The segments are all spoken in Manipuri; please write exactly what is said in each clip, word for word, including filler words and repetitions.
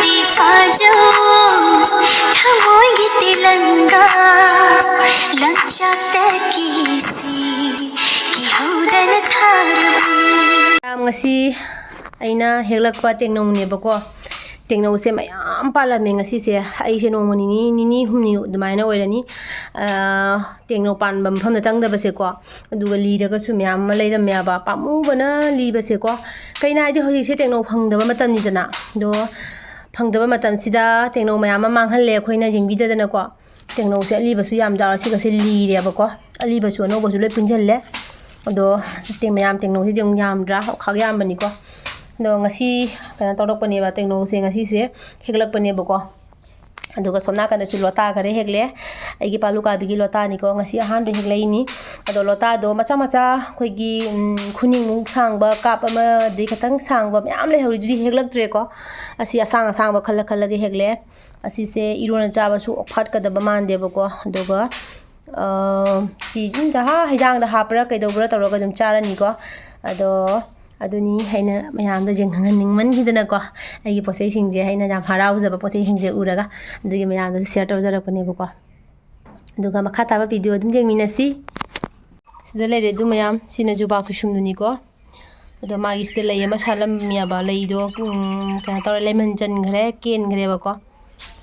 ꯐꯥꯖꯧ ꯊꯃꯣꯏꯒꯤ ꯇꯤꯂꯪꯒꯥ ꯂꯝꯆꯠꯇꯒꯤ ꯁꯤ ꯀꯤꯍꯧꯗꯅ ꯊꯥꯔꯕ꯫ ꯉꯁꯤ ꯑꯩꯅ ꯍꯦꯛꯂꯛꯄ ꯇꯦꯡꯅꯧꯅꯦꯕꯀꯣ꯫ ꯇꯦꯡꯅꯧꯁꯦ ꯃꯌꯥꯝ ꯄꯥꯜꯂꯝꯃꯦ ꯉꯁꯤꯁꯦ꯫ ꯑꯩꯁꯦ ꯅꯣꯡꯃ ꯅꯤꯅꯤ, ꯅꯤꯅꯤ ꯍꯨꯝꯅꯤ ꯑꯗꯨꯃꯥꯏꯅ ꯑꯣꯏꯔꯅꯤ, ꯑꯥ, ꯇꯦꯡꯅꯧ ꯄꯥꯟꯕ ꯃꯐꯝꯗ ꯆꯪꯗꯕꯁꯦꯀꯣ꯫ ꯑꯗꯨꯒ ꯂꯤꯔꯒꯁꯨ ꯃꯌꯥꯝ ꯑꯃ ꯂꯩꯔꯝꯃꯦꯕ, ꯄꯥꯝꯃꯨꯕꯅ ꯂꯤꯕꯁꯦꯀꯣ꯫ ꯀꯩꯅꯣ ꯍꯥꯏꯗꯤ ꯍꯧꯖꯤꯛꯁꯦ ꯇꯦꯡꯅꯧ ꯐꯪꯗꯕ ꯃꯇꯝꯅꯤꯗꯅ꯫ ꯑꯗꯣ ꯐꯪꯗꯕ ꯃꯇꯝꯁꯤꯗ ꯇꯦꯡꯅꯧ ꯃꯌꯥꯝ ꯑꯃ ꯃꯥꯡꯍꯜꯂꯦ ꯑꯩꯈꯣꯏꯅ ꯌꯦꯡꯕꯤꯗꯗꯅꯀꯣ꯫ ꯇꯦꯡꯅꯧꯁꯦ ꯑꯂꯤꯕꯁꯨ ꯌꯥꯝ ꯌꯥꯎꯔꯦ, ꯁꯤꯒꯁꯦ ꯂꯤꯔꯦꯕꯀꯣ꯫ ꯑꯂꯤꯕꯁꯨ ꯑꯅꯧꯕꯁꯨ ꯂꯣꯏ ꯄꯨꯟꯁꯤꯜꯂꯦ꯫ ꯑꯗꯣ ꯇꯦꯡ-, ꯃꯌꯥꯝ ꯇꯦꯡꯅꯧꯁꯤꯗꯤ ꯑꯃꯨꯛ ꯌꯥꯝꯗ꯭ꯔꯥ? ꯑꯣꯈꯥꯛ ꯌꯥꯝꯕꯅꯤꯀꯣ꯫ ꯑꯗꯣ ꯉꯁꯤ ꯀꯩꯅꯣ ꯇꯧꯔꯛꯄꯅꯦꯕ, ꯇꯦꯡꯅꯧꯁꯦ ꯉꯁꯤꯁꯦ ꯍꯦꯛꯂꯛꯄꯅꯦꯕꯀꯣ꯫ ꯑꯗꯨꯒ ꯁꯣꯝ ꯅꯥꯀꯟꯗꯁꯨ ꯂꯣꯇꯥ ꯈꯔ ꯍꯦꯛꯂꯦ, ꯑꯩꯒꯤ ꯄꯥꯂꯨ ꯀꯥꯕꯤꯒꯤ ꯂꯣꯇꯥꯅꯤꯀꯣ꯫ ꯉꯁꯤ ꯑꯍꯥꯟꯕ ꯍꯦꯛꯂꯛꯏꯅꯤ꯫ ꯑꯗꯣ ꯂꯣꯇꯥꯗꯣ ꯃꯆꯥ ꯃꯆꯥ ꯑꯩꯈꯣꯏꯒꯤ, ꯎꯝ, ꯈꯨꯅꯤꯡꯃꯨꯛ ꯁꯥꯡꯕ, ꯀꯥꯞ ꯑꯃꯗꯤ ꯈꯤꯇꯪ ꯁꯥꯡꯕ ꯃꯌꯥꯝ ꯂꯩꯍꯧꯔꯤꯗꯨꯗꯤ ꯍꯦꯛꯂꯛꯇ꯭ꯔꯦꯀꯣ꯫ ꯑꯁꯤ ꯑꯁꯥꯡ ꯑꯁꯥꯡꯕ ꯈꯜꯂ ꯈꯜꯂꯒ ꯍꯦꯛꯂꯦ꯫ ꯑꯁꯤꯁꯦ ꯏꯔꯣꯟꯅ ꯆꯥꯕꯁꯨ ꯐꯠꯀꯗꯕ ꯃꯥꯟꯗꯦꯕꯀꯣ꯫ ꯑꯗꯨꯒ, ꯑ, ꯁꯤ ꯑꯗꯨꯝ ꯖꯍꯥ ꯍꯩꯖꯥꯡꯗ ꯍꯥꯞꯄ꯭ꯔꯥ ꯀꯩꯗꯧꯕ꯭ꯔꯥ ꯇꯧꯔꯒ ꯑꯗꯨꯝ ꯆꯥꯔꯅꯤꯀꯣ꯫ ꯑꯗꯣ ꯑꯗꯨꯅꯤ ꯑꯩꯅ ꯃꯌꯥꯝꯗ ꯌꯦꯡꯍꯟꯅꯤꯡꯃꯟꯈꯤꯗꯅꯀꯣ꯫ ꯑꯩꯒꯤ ꯄꯣꯠꯆꯩꯁꯤꯡꯁꯦ, ꯑꯩꯅ ꯌꯥꯝ ꯍꯔꯥꯎꯖꯕ ꯄꯣꯠꯆꯩꯁꯤꯡꯁꯦ ꯎꯔꯒ ꯑꯗꯨꯒꯤ ꯃꯌꯥꯝꯗꯁꯨ share ꯇꯧꯖꯔꯛꯄꯅꯦꯕꯀꯣ꯫ ꯑꯗꯨꯒ ꯃꯈꯥ ꯇꯥꯕ video ꯑꯗꯨꯝ ꯌꯦꯡꯃꯤꯟꯅꯁꯤ꯫ ꯁꯤꯗ ꯂꯩꯔꯦ ꯑꯗꯨ ꯃꯌꯥꯝ, ꯁꯤꯅ ꯖꯨꯕꯥ ꯀꯨꯁꯨꯝꯗꯨꯅꯤꯀꯣ꯫ ꯑꯗꯣ ꯃꯥꯒꯤ ꯁꯤꯗ ꯂꯩ ꯑꯃ ꯁꯥꯠꯂꯝꯃꯦꯕ, ꯂꯩꯗꯣ, ꯎꯝ, ꯀꯩꯅꯣ ꯇꯧꯔꯦ, ꯂꯩꯃꯟ ꯆꯟꯈ꯭ꯔꯦ, ꯀꯦꯟꯈ꯭ꯔꯦꯕꯀꯣ꯫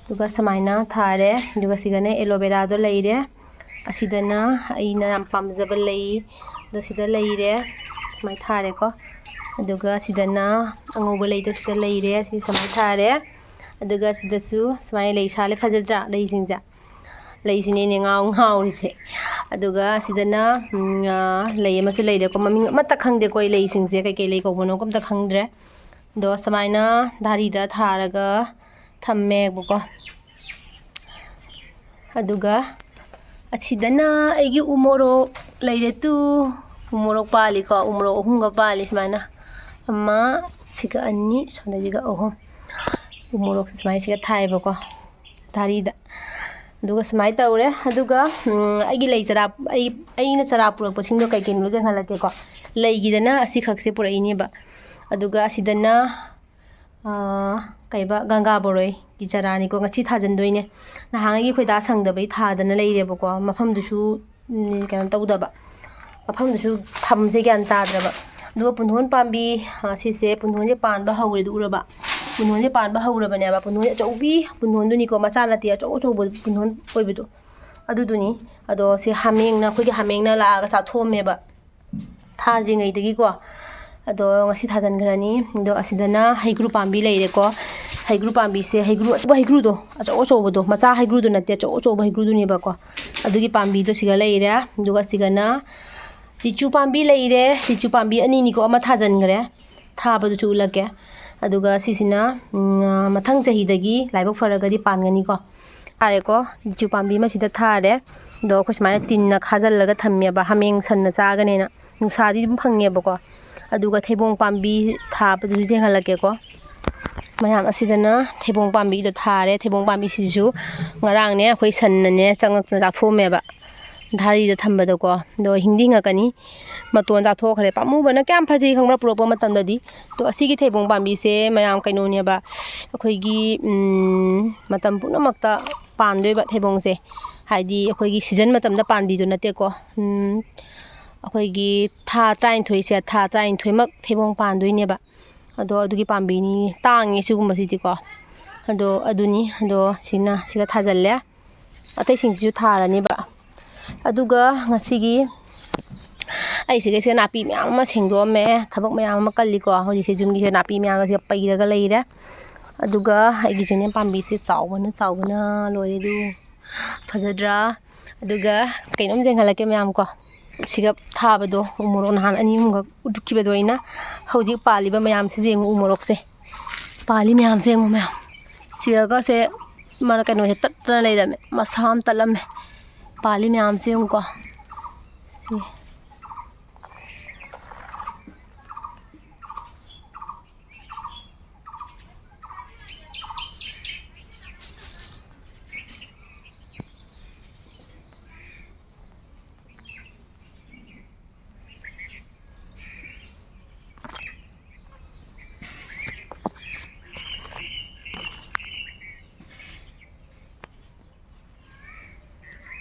ꯑꯗꯨꯒ ꯁꯨꯃꯥꯏꯅ ꯊꯥꯔꯦ꯫ ꯑꯗꯨꯒ ꯁꯤꯗꯅ aloe veraꯗꯣ ꯂꯩꯔꯦ꯫ ꯑꯁꯤꯗꯅ ꯑꯩꯅ ꯌꯥꯝ ꯄꯥꯝꯖꯕ ꯂꯩ, ꯑꯗꯣ ꯁꯤꯗ ꯂꯩꯔꯦ, ꯁꯨꯃꯥꯏꯅ ꯊꯥꯔꯦꯀꯣ꯫ ꯑꯗꯨꯒ ꯁꯤꯗꯅ ꯑꯉꯧꯕ ꯂꯩꯗꯣ ꯁꯤꯗ ꯂꯩꯔꯦ, ꯁꯤ ꯁꯨꯃꯥꯏꯅ ꯊꯥꯔꯦ꯫ ꯑꯗꯨꯒ ꯁꯤꯗꯁꯨ ꯁꯨꯃꯥꯏꯅ ꯂꯩ ꯁꯥꯠꯂꯦ, ꯐꯖꯗ꯭ꯔꯥ ꯂꯩꯁꯤꯡꯁꯦ? ꯂꯩꯁꯤꯅꯦ ꯑꯩꯅ ꯉꯥꯎ ꯉꯥꯎꯔꯤꯁꯦ꯫ ꯑꯗꯨꯒ ꯁꯤꯗꯅ, ꯎꯝ, ꯑ, ꯂꯩ ꯑꯃꯁꯨ ꯂꯩꯔꯦꯀꯣ, ꯃꯃꯤꯡ ꯑꯃꯠꯇ ꯈꯪꯗꯦꯀꯣ ꯑꯩ ꯂꯩꯁꯤꯡꯁꯦ ꯀꯩꯀꯩ ꯂꯩ ꯀꯧꯕꯅꯣ ꯑꯝꯇ ꯈꯪꯗ꯭ꯔꯦ꯫ ꯑꯗꯣ ꯁꯨꯃꯥꯏꯅ ꯙꯥꯔꯤꯗ ꯊꯥꯔꯒ ꯊꯝꯃꯦꯕꯀꯣ꯫ ꯑꯗꯨꯒ ꯑꯁꯤꯗꯅ ꯑꯩꯒꯤ ꯎꯃꯣꯔꯣꯛ ꯂꯩꯔꯦ ꯇꯨ꯫ ꯎꯃꯣꯔꯣꯛ ꯄꯥꯜꯂꯤꯀꯣ, ꯎꯃꯣꯔꯣꯛ ꯑꯍꯨꯝꯒ ꯄꯥꯜꯂꯤ ꯁꯨꯃꯥꯏꯅ꯫ ꯑꯃ, ꯁꯤꯒ ꯑꯅꯤ, ꯁꯣꯝꯗꯁꯤꯒ ꯑꯍꯨꯝ꯫ ꯎꯃꯣꯔꯣꯛꯁꯦ ꯁꯨꯃꯥꯏꯅ ꯁꯤꯒ ꯊꯥꯏꯌꯦꯕꯀꯣ, ꯙꯥꯔꯤꯗ꯫ ꯑꯗꯨꯒ ꯁꯨꯃꯥꯏꯅ ꯇꯧꯔꯦ꯫ ꯑꯗꯨꯒ, ꯎꯝ, ꯑꯩꯒꯤ ꯂꯩ ꯆꯔꯥ, ꯑꯩ, ꯑꯩꯅ ꯆꯔꯥ ꯄꯨꯔꯛꯄꯁꯤꯡꯗꯣ ꯀꯩ ꯀꯩꯅꯣ ꯌꯦꯡꯍꯜꯂꯛꯀꯦꯀꯣ꯫ ꯂꯩꯒꯤꯗꯅ ꯑꯁꯤꯈꯛꯁꯦ ꯄꯨꯔꯛꯏꯅꯦꯕ꯫ ꯑꯗꯨꯒ ꯑꯁꯤꯗꯅ ꯀꯩꯕ, ꯒꯪꯒꯥ ꯕꯣꯔꯣꯏꯒꯤ ꯆꯔꯥꯅꯤꯀꯣ, ꯉꯁꯤ ꯊꯥꯖꯤꯟꯗꯣꯏꯅꯦ꯫ ꯅꯍꯥꯟꯉꯩꯒꯤ ꯑꯩꯈꯣꯏ ꯗꯥ ꯁꯪꯗꯕꯩ ꯊꯥꯗꯅ ꯂꯩꯔꯦꯕꯀꯣ, ꯃꯐꯝꯗꯨꯁꯨ ꯎꯝ, ꯀꯩꯅꯣ ꯇꯧꯗꯕ, ꯃꯐꯝꯗꯨꯁꯨ ꯊꯝꯁꯦ ꯒ꯭ꯌꯥꯟ ꯇꯥꯗ꯭ꯔꯕ꯫ ꯑꯗꯨꯒ ꯄꯨꯟꯗꯣꯟ ꯄꯥꯝꯕꯤ, ꯑ, ꯁꯤꯁꯦ ꯄꯨꯟꯗꯣꯟꯁꯦ ꯄꯥꯟꯕ ꯍꯧꯔꯦꯗꯣ ꯎꯔꯕ? ꯄꯨꯟꯗꯣꯟꯁꯦ ꯄꯥꯟꯕ ꯍꯧꯔꯕꯅꯦꯕ꯫ ꯄꯨꯟꯗꯣꯟꯁꯦ ꯑꯆꯧꯕꯤ ꯄꯨꯟꯗꯣꯟꯗꯨꯅꯤꯀꯣ, ꯃꯆꯥ ꯅꯠꯇꯦ, ꯑꯆꯧ ꯑꯆꯧꯕ ꯄꯨꯟꯗꯣꯟ ꯑꯣꯏꯕꯗꯣ ꯑꯗꯨꯗꯨꯅꯤ꯫ ꯑꯗꯣ ꯁꯤ ꯍꯥꯃꯦꯡꯅ, ꯑꯩꯈꯣꯏꯒꯤ ꯍꯥꯃꯦꯡꯅ ꯂꯥꯛꯑꯒ ꯆꯥꯊꯣꯛꯑꯝꯃꯦꯕ ꯊꯥꯗ꯭ꯔꯤꯉꯩꯗꯒꯤꯀꯣ꯫ ꯑꯗꯣ ꯉꯁꯤ ꯊꯥꯖꯤꯟꯈ꯭ꯔꯅꯤ꯫ ꯑꯗꯣ ꯑꯁꯤꯗꯅ ꯍꯩꯒ꯭ꯔꯨ ꯄꯥꯝꯕꯤ ꯂꯩꯔꯦꯀꯣ꯫ ꯍꯩꯒ꯭ꯔꯨ ꯄꯥꯝꯕꯤꯁꯦ, ꯍꯩꯒ꯭ꯔꯨ ꯑꯆꯧꯕ, ꯍꯩꯒ꯭ꯔꯨꯗꯣ, ꯑꯆꯧ ꯑꯆꯧꯕꯗꯣ, ꯃꯆꯥ ꯍꯩꯒ꯭ꯔꯨꯗꯣ ꯅꯠꯇꯦ, ꯑꯆꯧ ꯑꯆꯧꯕ ꯍꯩꯒ꯭ꯔꯨꯗꯨꯅꯦꯕꯀꯣ꯫ ꯑꯗꯨꯒꯤ ꯄꯥꯝꯕꯤꯗꯣ ꯁꯤꯒ ꯂꯩꯔꯦ꯫ ꯑꯗꯨꯒ ꯁꯤꯒꯅ ꯂꯤꯆꯨ ꯄꯥꯝꯕꯤ ꯂꯩꯔꯦ꯫ ꯂꯤꯆꯨ ꯄꯥꯝꯕꯤ ꯑꯅꯤꯅꯤꯀꯣ, ꯑꯃ ꯊꯥꯖꯤꯟꯈ꯭ꯔꯦ, ꯊꯥꯕꯗꯨꯁꯨ ꯎꯠꯂꯛꯀꯦ꯫ ꯑꯗꯨꯒ ꯁꯤꯁꯤꯅ, ꯎꯝ, ꯃꯊꯪ ꯆꯍꯤꯗꯒꯤ ꯂꯥꯏꯕꯛ ꯐꯔꯒꯗꯤ ꯄꯥꯟꯒꯅꯤꯀꯣ꯫ ꯊꯥꯔꯦꯀꯣ꯫ ꯂꯤꯆꯨ ꯄꯥꯝꯕꯤ ꯑꯃꯁꯤꯗ ꯊꯥꯔꯦ꯫ ꯑꯗꯣ ꯑꯩꯈꯣꯏ ꯁꯨꯃꯥꯏꯅ ꯇꯤꯟꯅ ꯈꯥꯖꯤꯜꯂꯒ ꯊꯝꯃꯦꯕ, ꯍꯥꯃꯦꯡ ꯁꯟꯅ ꯆꯥꯒꯅꯦꯅ꯫ ꯅꯨꯡꯁꯥꯗꯤ ꯑꯗꯨꯝ ꯐꯪꯉꯦꯕꯀꯣ꯫ ꯑꯗꯨꯒ ꯊꯩꯕꯣꯡ ꯄꯥꯝꯕꯤ ꯊꯥꯕꯗꯨꯁꯨ ꯌꯦꯡꯍꯜꯂꯛꯀꯦꯀꯣ꯫ ꯃꯌꯥꯝ ꯑꯁꯤꯗꯅ ꯊꯩꯕꯣꯡ ꯄꯥꯝꯕꯤꯗꯣ ꯊꯥꯔꯦ꯫ ꯊꯩꯕꯣꯡ ꯄꯥꯝꯕꯤꯁꯤꯁꯨ ꯉꯔꯥꯡꯅꯦ ꯑꯩꯈꯣꯏ ꯁꯟꯅꯅꯦ ꯆꯪꯉꯛꯇꯅ ꯆꯥꯊꯣꯛꯑꯝꯃꯦꯕ, ꯙꯥꯔꯤꯗ ꯊꯝꯕꯗꯀꯣ꯫ ꯑꯗꯣ ꯍꯤꯡꯗꯤ ꯍꯤꯡꯉꯛꯀꯅꯤ, ꯃꯇꯣꯟ ꯆꯥꯊꯣꯛꯈ꯭ꯔꯦ꯫ ꯄꯥꯝꯃꯨꯕꯅ ꯀꯌꯥꯝ ꯐꯖꯩ ꯈꯪꯕ꯭ꯔꯥ, ꯄꯨꯔꯛꯄ ꯃꯇꯝꯗꯗꯤ꯫ ꯑꯗꯣ ꯑꯁꯤꯒꯤ ꯊꯩꯕꯣꯡ ꯄꯥꯝꯕꯤꯁꯦ ꯃꯌꯥꯝ ꯀꯩꯅꯣꯅꯦꯕ, ꯑꯩꯈꯣꯏꯒꯤ, ꯎꯝ, ꯃꯇꯝ ꯄꯨꯝꯅꯃꯛꯇ ꯄꯥꯟꯗꯣꯏꯕ ꯊꯩꯕꯣꯡꯁꯦ꯫ ꯍꯥꯏꯗꯤ ꯑꯩꯈꯣꯏꯒꯤ ꯁꯤꯖꯟ ꯃꯇꯝꯗ ꯄꯥꯟꯕꯤꯗꯨ ꯅꯠꯇꯦꯀꯣ꯫ ꯎꯝ, ꯑꯩꯈꯣꯏꯒꯤ ꯊꯥ ꯇꯔꯥꯅꯤꯊꯣꯏꯁꯦ, ꯊꯥ ꯇꯔꯥꯅꯤꯊꯣꯏꯃꯛ ꯊꯩꯕꯣꯡ ꯄꯥꯟꯗꯣꯏꯅꯦꯕ꯫ ꯑꯗꯣ ꯑꯗꯨꯒꯤ ꯄꯥꯝꯕꯤꯅꯤ, ꯇꯥꯡꯉꯤ ꯁꯤꯒꯨꯝꯕꯁꯤꯗꯤꯀꯣ꯫ ꯑꯗꯣ ꯑꯗꯨꯅꯤ, ꯑꯗꯣ ꯁꯤꯅ, ꯁꯤꯒ ꯊꯥꯖꯤꯜꯂꯦ꯫ ꯑꯇꯩꯁꯤꯡꯁꯤꯁꯨ ꯊꯥꯔꯅꯤꯕ꯫ ꯑꯗꯨꯒ ꯉꯁꯤꯒꯤ ꯑꯩꯁꯤꯒꯩꯁꯤꯒ ꯅꯥꯄꯤ ꯃꯌꯥꯝ ꯑꯃ ꯁꯦꯡꯗꯣꯛꯑꯝꯃꯦ꯫ ꯊꯕꯛ ꯃꯌꯥꯝ ꯑꯃ ꯀꯜꯂꯤꯀꯣ꯫ ꯍꯧꯖꯤꯛꯁꯦ ꯌꯨꯝꯒꯤꯁꯦ ꯅꯥꯄꯤ ꯃꯌꯥꯝ ꯑꯁꯤꯒ ꯄꯩꯔꯒ ꯂꯩꯔꯦ꯫ ꯑꯗꯨꯒ ꯑꯩꯒꯤ ꯆꯦꯅꯦꯝ ꯄꯥꯝꯕꯤꯁꯦ ꯆꯥꯎꯕꯅ ꯆꯥꯎꯕꯅ ꯂꯣꯏꯔꯦ꯫ ꯑꯗꯨ ꯐꯖꯗ꯭ꯔꯥ? ꯑꯗꯨꯒ ꯀꯩꯅꯣꯝ ꯌꯦꯡꯍꯜꯂꯛꯀꯦ ꯃꯌꯥꯝ ꯀꯣ꯫ ꯁꯤꯒ ꯊꯥꯕꯗꯣ ꯎ ꯃꯣꯔꯣꯛ ꯅꯍꯥꯟ ꯑꯅꯤ ꯑꯍꯨꯝꯈꯛ ꯎꯠꯈꯤꯕꯗꯣ ꯑꯩꯅ, ꯍꯧꯖꯤꯛ ꯄꯥꯜꯂꯤꯕ ꯃꯌꯥꯝꯁꯦ ꯌꯦꯡꯉꯨ, ꯎ ꯃꯣꯔꯣꯛꯁꯦ꯫ ꯄꯥꯜꯂꯤ ꯃꯌꯥꯝꯁꯦ ꯌꯦꯡꯉꯨ ꯃꯌꯥꯝ꯫ ꯁꯤꯗꯒꯁꯦ ꯃꯥꯅ ꯀꯩꯅꯣꯁꯦ ꯇꯠꯇꯅ ꯂꯩꯔꯝꯃꯦ, ꯃꯁꯥ ꯑꯃ ꯇꯠꯂꯝꯃꯦ꯫ ꯄꯥꯜꯂꯤ ꯃꯌꯥꯝꯁꯦ ꯌꯦꯡꯉꯨꯀꯣ꯫ ꯁꯤ꯫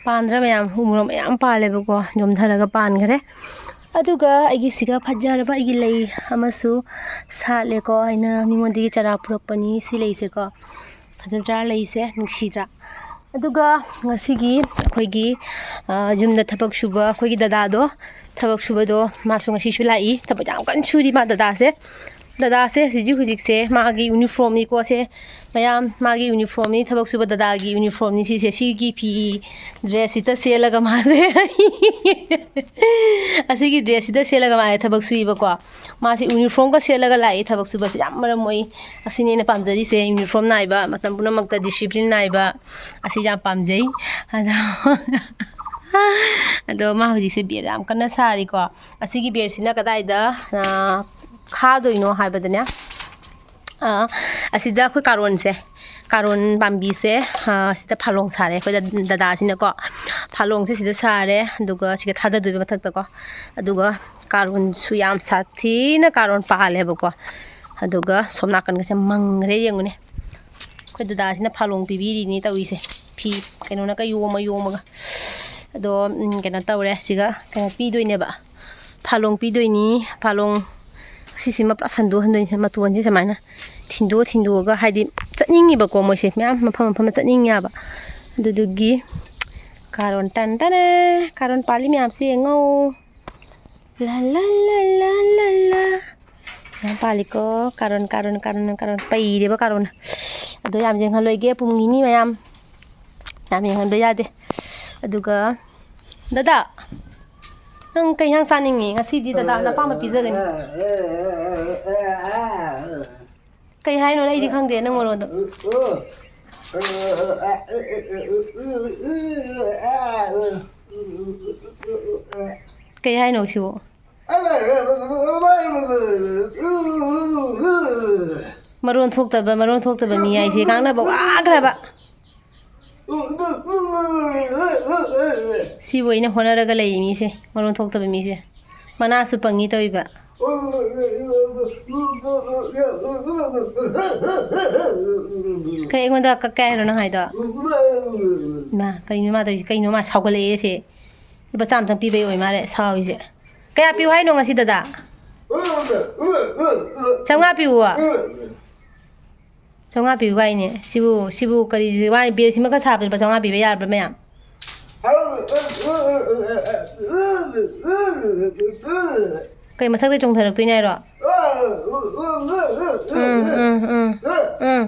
ꯄꯥꯟꯗ꯭ꯔꯥ ꯃꯌꯥꯝ? ꯎ ꯃꯣꯔꯣꯛ ꯃꯌꯥꯝ ꯄꯥꯜꯂꯦꯕꯀꯣ, ꯌꯣꯝꯊꯔꯒ ꯄꯥꯟꯈ꯭ꯔꯦ꯫ ꯑꯗꯨꯒ ꯑꯩꯒꯤ ꯁꯤꯒ ꯐꯖꯔꯕ ꯑꯩꯒꯤ ꯂꯩ ꯑꯃꯁꯨ ꯁꯥꯠꯂꯦꯀꯣ꯫ ꯑꯩꯅ ꯃꯤꯉꯣꯟꯗꯒꯤ ꯆꯥꯔꯥ ꯄꯨꯔꯛꯄꯅꯤ ꯁꯤ ꯂꯩꯁꯦꯀꯣ꯫ ꯐꯖꯗ꯭ꯔꯥ ꯂꯩꯁꯦ? ꯅꯨꯡꯁꯤꯗ꯭ꯔꯥ? ꯑꯗꯨꯒ ꯉꯁꯤꯒꯤ ꯑꯩꯈꯣꯏꯒꯤ, ꯑ, ꯌꯨꯝꯗ ꯊꯕꯛ ꯁꯨꯕ ꯑꯩꯈꯣꯏꯒꯤ ꯗꯗꯥꯗꯣ, ꯊꯕꯛ ꯁꯨꯕꯗꯣ ꯃꯥꯁꯨ ꯉꯁꯤꯁꯨ ꯂꯥꯛꯏ꯫ ꯊꯕꯛ ꯌꯥꯝ ꯀꯟꯅ ꯁꯨꯔꯤ ꯃꯥ, ꯗꯗꯥꯁꯦ꯫ ꯗꯗꯥꯁꯦ ꯍꯧꯖꯤꯛ ꯍꯧꯖꯤꯛꯁꯦ ꯃꯥꯒꯤ ꯌꯨꯅꯤꯐꯣꯔꯝꯅꯤꯀꯣ ꯁꯦ꯫ ꯃꯌꯥꯝ, ꯃꯥꯒꯤ ꯌꯨꯅꯤꯐꯣꯔꯝꯅꯤ, ꯊꯕꯛ ꯁꯨꯕ ꯗꯗꯥꯒꯤ ꯌꯨꯅꯤꯐꯣꯔꯝꯅꯤ ꯁꯤꯁꯦ꯫ ꯁꯤꯒꯤ ꯐꯤ, ꯗ꯭ꯔꯦꯁꯁꯤꯗ ꯁꯦꯠꯂꯒ ꯃꯥꯁꯦ ꯑꯁꯤꯒꯤ ꯗ꯭ꯔꯦꯁꯁꯤꯗ ꯁꯦꯠꯂꯒ ꯃꯥꯁꯦ ꯊꯕꯛ ꯁꯨꯏꯕꯀꯣ꯫ ꯃꯥꯁꯦ ꯌꯨꯅꯤꯐꯣꯔꯝꯒ ꯁꯦꯠꯂꯒ ꯂꯥꯛꯏ ꯊꯕꯛ ꯁꯨꯕꯁꯦ, ꯌꯥꯝ ꯃꯔꯝ ꯃꯣꯛꯏ꯫ ꯑꯁꯤꯅꯤ ꯑꯩꯅ ꯄꯥꯝꯖꯔꯤꯁꯦ, ꯌꯨꯅꯤꯐꯣꯔꯝ ꯅꯥꯏꯕ, ꯃꯇꯝ ꯄꯨꯝꯅꯃꯛꯇ ꯗꯤꯁꯤꯄ꯭ꯂꯤꯟ ꯅꯥꯏꯕ, ꯑꯁꯤ ꯌꯥꯝ ꯄꯥꯝꯖꯩ꯫ ꯑꯗꯣ, ꯑꯗꯣ ꯃꯥ ꯍꯧꯖꯤꯛꯁꯦ ꯕꯦꯗ ꯌꯥꯝ ꯀꯟꯅ ꯁꯥꯔꯤꯀꯣ꯫ ꯑꯁꯤꯒꯤ ꯕꯦꯗꯁꯤꯅ ꯀꯗꯥꯏꯗ, ꯑ, ꯈꯥꯗꯣꯏꯅꯣ ꯍꯥꯏꯕꯗꯅꯦ, ꯑ, ꯑꯁꯤꯗ ꯑꯩꯈꯣꯏ ꯀꯥꯔꯣꯟꯁꯦ, ꯀꯥꯔꯣꯟ ꯄꯥꯝꯕꯤꯁꯦ, ꯑ, ꯑꯁꯤꯗ ꯐꯥꯂꯣꯡ ꯁꯥꯔꯦ ꯑꯩꯈꯣꯏ ꯗ-, ꯗꯗꯥꯁꯤꯅꯀꯣ꯫ ꯐꯥꯂꯣꯡꯁꯦ ꯁꯤꯗ ꯁꯥꯔꯦ, ꯑꯗꯨꯒ ꯁꯤꯒ ꯊꯥꯗꯗꯣꯏꯕ ꯃꯊꯛꯇꯀꯣ꯫ ꯑꯗꯨꯒ ꯀꯥꯔꯣꯟꯁꯨ ꯌꯥꯝ ꯁꯥꯊꯤꯅ ꯀꯥꯔꯣꯟ ꯄꯥꯜꯂꯦꯕꯀꯣ꯫ ꯑꯗꯨꯒ ꯁꯣꯝ ꯅꯥꯀꯟꯒꯁꯦ ꯃꯪꯈ꯭ꯔꯦ, ꯌꯦꯡꯉꯨꯅꯦ꯫ ꯑꯩꯈꯣꯏ ꯗꯗꯥꯁꯤꯅ ꯐꯥꯂꯣꯡ ꯄꯤꯕꯤꯔꯤꯅꯤ ꯇꯧꯔꯤꯁꯦ, ꯐꯤ ꯀꯩꯅꯣꯅꯒ ꯌꯣꯝꯃ ꯌꯣꯝꯃꯒ꯫ ꯑꯗꯣ, ꯎꯝ, ꯀꯩꯅꯣ ꯇꯧꯔꯦ, ꯁꯤꯒ ꯀꯩꯅꯣ ꯄꯤꯗꯣꯏꯅꯦꯕ, ꯐꯥꯂꯣꯡ ꯄꯤꯗꯣꯏꯅꯤ꯫ ꯐꯥꯂꯣꯡ ꯑꯁꯤꯁꯤꯃ ꯄꯨꯔꯥ ꯁꯟꯗꯣꯛꯍꯟꯗꯣꯏꯅꯤ, ꯃꯇꯣꯟꯁꯤ ꯁꯨꯃꯥꯏꯅ ꯊꯤꯟꯗꯣꯛꯑ ꯊꯤꯟꯗꯣꯛꯑꯒ, ꯍꯥꯏꯗꯤ ꯆꯠꯅꯤꯡꯉꯤꯕꯀꯣ ꯃꯣꯏꯁꯦ, ꯃꯌꯥꯝ ꯃꯐꯝ ꯃꯐꯝꯗ ꯆꯠꯅꯤꯡꯉꯦꯕ꯫ ꯑꯗꯨꯗꯨꯒꯤ ꯀꯥꯔꯣꯟ, ꯇꯟ ꯇꯅ, ꯀꯥꯔꯣꯟ ꯄꯥꯜꯂꯤ ꯃꯌꯥꯝꯁꯦ ꯌꯦꯡꯉꯣ꯫ ꯂꯥ ꯂꯥ ꯂꯥ ꯂꯥ ꯂꯥ ꯂꯥ꯫ ꯌꯥꯝ ꯄꯥꯜꯂꯤꯀꯣ꯫ ꯀꯥꯔꯣꯟ, ꯀꯥꯔꯣꯟ, ꯀꯥꯔꯣꯟ, ꯀꯥꯔꯣꯟ꯫ ꯄꯩꯔꯦꯕ ꯀꯥꯔꯣꯟꯅ꯫ ꯑꯗꯣ ꯌꯥꯝ ꯌꯦꯡꯍꯜꯂꯣꯏꯒꯦ, ꯄꯨꯝꯈꯤꯅꯤ ꯃꯌꯥꯝ꯫ ꯌꯥꯝ ꯌꯦꯡꯍꯟꯕ ꯌꯥꯗꯦ꯫ ꯑꯗꯨꯒ, ꯗꯗꯥ, ꯅꯪ ꯀꯩ ꯏꯟꯁꯥꯡ ꯆꯥꯅꯤꯡꯉꯤ? ꯉꯁꯤꯗꯤ ꯗꯗꯥꯅ ꯑꯄꯥꯝꯕ ꯄꯤꯖꯒꯅꯤ꯫ ꯀꯩ ꯍꯥꯏꯅꯣ? ꯑꯩꯗꯤ ꯈꯪꯗꯦ ꯅꯪ ꯃꯔꯣꯟꯗꯣ꯫ ꯀꯩ ꯍꯥꯏꯅꯣ ꯁꯤꯕꯨ? ꯃꯔꯣꯟ ꯊꯣꯛꯇꯕ, ꯃꯔꯣꯟ ꯊꯣꯛꯇꯕ ꯃꯤ ꯍꯥꯏꯁꯦ ꯉꯥꯡꯅꯕ ꯋꯥꯈ꯭ꯔꯕ꯫ ꯁꯤꯕꯨ ꯑꯩꯅ ꯍꯣꯠꯅꯔꯒ ꯂꯩꯔꯤ ꯃꯤꯁꯦ, ꯃꯔꯣꯟ ꯊꯣꯛꯇꯕ ꯃꯤꯁꯦ꯫ ꯃꯅꯥꯁꯨ ꯄꯪꯉꯤ ꯇꯧꯏꯕ꯫ ꯀꯩ ꯑꯩꯉꯣꯟꯗ ꯀꯛꯀꯦ ꯍꯥꯏꯔꯣ ꯅꯪ ꯍꯥꯏꯗꯣ? ꯏꯃꯥ, ꯀꯩꯅꯣ ꯃꯥ ꯇꯧꯔꯤꯁꯦ? ꯀꯩꯅꯣ ꯃꯥ ꯁꯥꯎꯒꯠꯂꯛꯑꯦ ꯁꯦ? ꯂꯨꯄꯥ ꯆꯥꯝꯃꯇꯪ ꯄꯤꯕꯩ ꯑꯣꯏ ꯃꯥꯜꯂꯦ ꯁꯥꯎꯔꯤꯁꯦ꯫ ꯀꯌꯥ ꯄꯤꯌꯨ ꯍꯥꯏꯅꯣ ꯉꯁꯤ, ꯗꯗꯥ? ꯆꯥꯝꯃꯉꯥ ꯄꯤꯌꯨ꯫ ꯆꯥꯝꯃꯉꯥ ꯄꯤꯌꯨ ꯀꯥꯏꯅꯦ꯫ ꯁꯤꯕꯨ, ꯁꯤꯕꯨ ꯀꯔꯤ ꯋꯥ-, ꯕꯤꯌꯔꯁꯤꯃ ꯈꯔ ꯁꯥꯕꯗ ꯂꯨꯄꯥ ꯆꯥꯝꯃꯉꯥ ꯄꯤꯕ ꯌꯥꯔꯕ꯭ꯔꯥ ꯃꯌꯥꯝ? ꯀꯩ ꯃꯊꯛꯇꯩ ꯆꯣꯡꯊꯔꯛꯇꯣꯏꯅꯦ ꯍꯥꯏꯔꯣ? ꯎꯝ, ꯎꯝ, ꯎꯝ, ꯎꯝ꯫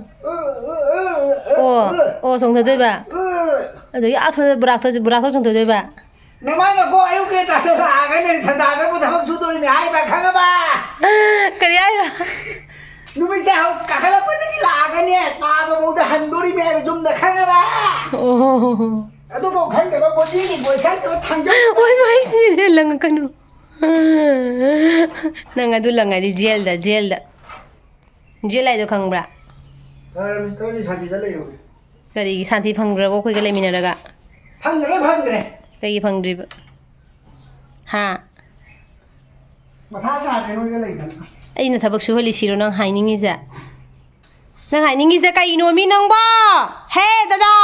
ꯑꯣ, ꯑꯣ, ꯆꯣꯡꯊꯗꯣꯏꯕ꯫ ꯑꯗꯒꯤ ꯑꯥ ꯁꯣꯝꯗ ꯕꯨꯔꯥꯛꯇ, ꯕꯨꯔꯥꯛꯇ ꯆꯣꯡꯊꯗꯣꯏꯕ꯫ ꯅꯃꯥꯏ ꯃꯀꯣꯛ ꯑꯌꯨꯛꯀꯤ ꯇꯥꯟꯅ ꯂꯥꯛꯑꯒꯅꯦ, ꯁꯟꯗꯥꯗꯕꯨ ꯊꯕꯛ ꯁꯨꯗꯣꯔꯤꯅꯦ ꯍꯥꯏꯕ, ꯈꯪꯉꯕ? ꯀꯔꯤ ꯍꯥꯏꯕ? ꯅꯨꯃꯤꯠꯁꯦ ꯍꯧ-, ꯀꯥꯈꯠꯂꯛꯄꯗꯒꯤ ꯂꯥꯛꯑꯒꯅꯦ, ꯇꯥꯕꯐꯥꯎꯗ ꯍꯟꯗꯣꯔꯤꯃꯦ ꯍꯥꯏꯕ ꯌꯨꯝꯗ, ꯈꯪꯉꯕ? ꯑꯣ꯫ ꯑꯗꯨꯐꯥꯎ ꯈꯪꯗꯕ, ꯀꯣꯆꯤꯒꯤ ꯕꯣꯏ ꯈꯪꯗꯕ ꯊꯥꯡꯖꯧ꯫ ꯍꯣꯏ, ꯃꯥꯏ ꯁꯤꯔꯦ, ꯂꯪꯉꯛꯀꯅꯨ꯫ ꯅꯪ ꯑꯗꯨ ꯂꯪꯉꯗꯤ ꯖꯦꯜꯗ, ꯖꯦꯜꯗ꯫ ꯖꯦꯜ ꯍꯥꯏꯗꯣ ꯈꯪꯕ꯭ꯔꯥ? ꯈꯔꯗꯤ ꯁꯥꯟꯇꯤꯗ ꯂꯩꯔꯣ꯫ ꯀꯔꯤꯒꯤ ꯁꯥꯟꯇꯤ ꯐꯪꯗ꯭ꯔꯕꯣ ꯑꯩꯈꯣꯏꯒ ꯂꯩꯃꯤꯟꯅꯔꯒ? ꯐꯪꯗ꯭ꯔꯦ, ꯐꯪꯗ꯭ꯔꯦ꯫ ꯀꯩꯒꯤ ꯐꯪꯗ꯭ꯔꯤꯕ? ꯍꯥ? ꯃꯊꯥ ꯁꯥꯗ꯭ꯔꯦ ꯅꯣꯏꯒ ꯂꯩꯗꯅ꯫ ꯑꯩꯅ ꯊꯕꯛ ꯁꯨꯍꯜꯂꯤꯁꯤꯔꯣ ꯅꯪ ꯍꯥꯏꯅꯤꯡꯉꯤꯁꯦ? ꯅꯪ ꯍꯥꯏꯅꯤꯡꯉꯤꯁꯦ ꯀꯩꯅꯣ ꯃꯤ ꯅꯪꯕꯣ? ꯍꯦ, ꯗꯗꯥ!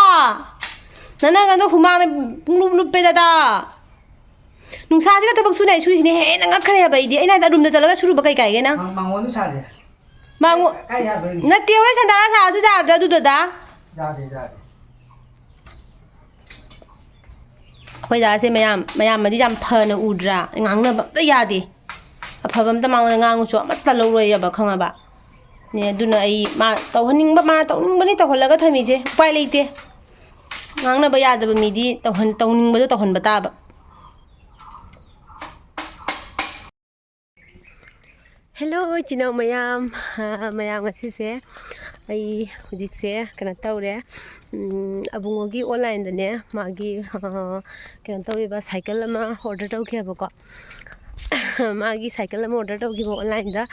ꯅꯪ, ꯅꯪ ꯑꯗꯣ ꯍꯨꯃꯥꯡꯅ ꯄꯨꯡꯂꯨꯞ ꯂꯨꯞꯄꯦ, ꯗꯗꯥ꯫ ꯅꯨꯡꯁꯥꯁꯤꯒ ꯊꯕꯛ ꯁꯨꯅꯤ ꯍꯥꯏ ꯁꯨꯔꯤꯁꯤꯅ ꯍꯦꯟꯅ ꯉꯛꯈ꯭ꯔꯦ ꯍꯥꯏꯕ ꯑꯩꯗꯤ꯫ ꯑꯩꯅ ꯍꯥꯏꯗꯤ ꯑꯔꯨꯝꯗ ꯆꯠꯂꯒ ꯁꯨꯔꯨꯕ ꯀꯩ ꯀꯥꯏꯒꯦ ꯅꯪ? ꯃꯥꯡ-, ꯃꯥꯡꯒꯣꯟꯗ ꯁꯥꯁꯦ꯫ ꯃꯥꯡꯉꯨ-, ꯀꯥꯏ ꯌꯥꯗꯣꯔꯤꯒꯦ? ꯅꯠꯇꯦ, ꯍꯣꯔꯦꯟ ꯁꯟꯗꯥ ꯁꯥꯔꯁꯨ ꯌꯥꯗ꯭ꯔꯥ ꯑꯗꯨꯗꯨꯗ? ꯌꯥꯗꯦ, ꯌꯥꯗꯦ꯫ ꯑꯩꯈꯣꯏ ꯗꯥꯁꯦ ꯃꯌꯥꯝ, ꯃꯌꯥꯝ ꯑꯃꯗꯤ ꯌꯥꯝ ꯐꯅ ꯎꯗ꯭ꯔꯥ? ꯉꯥꯡꯅꯕ ꯑꯝꯇ ꯌꯥꯗꯦ꯫ ꯑꯐꯕ ꯑꯝꯇ ꯃꯉꯣꯟꯗ ꯉꯥꯡꯉꯨꯁꯨ ꯑꯃꯠꯇ ꯂꯧꯔꯣꯏꯑꯕ, ꯈꯪꯉꯕ? ꯅꯦ, ꯑꯗꯨꯅ ꯑꯩ ꯃꯥ ꯇꯧꯍꯟꯅꯤꯡꯕ, ꯃꯥ ꯇꯧꯅꯤꯡꯕꯅꯤ ꯇꯧꯍꯜꯂꯒ ꯊꯝꯃꯤꯁꯦ꯫ ꯎꯄꯥꯏ ꯂꯩꯇꯦ꯫ ꯉꯥꯡꯅꯕ ꯌꯥꯗꯕ ꯃꯤꯗꯤ ꯇꯧꯍꯟ-, ꯇꯧꯅꯤꯡꯕꯗꯣ ꯇꯧꯍꯟꯕ ꯇꯥꯕ꯫ ꯍꯦꯜꯂꯣ, ꯏꯆꯤꯟ ꯏꯅꯥꯎ ꯃꯌꯥꯝ꯫ ꯑ, ꯃꯌꯥꯝ, ꯉꯁꯤꯁꯦ ꯑꯩ ꯍꯧꯖꯤꯛꯁꯦ ꯀꯩꯅꯣ ꯇꯧꯔꯦ꯫ ꯎꯝ, ꯑꯕꯨꯡꯉꯣꯒꯤ ꯑꯣꯟꯂꯥꯏꯟꯗꯅꯦ ꯃꯥꯒꯤ, ꯑ, ꯀꯩꯅꯣ ꯇꯧꯋꯦꯕ, ꯁꯥꯏꯀꯜ ꯑꯃ ꯑꯣꯔꯗꯔ ꯇꯧꯈꯤꯑꯕꯀꯣ꯫ ꯃꯥꯒꯤ ꯁꯥꯏꯀꯜ ꯑꯃ ꯑꯣꯔꯗꯔ ꯇꯧꯈꯤꯕ ꯑꯣꯟꯂꯥꯏꯟꯗ꯫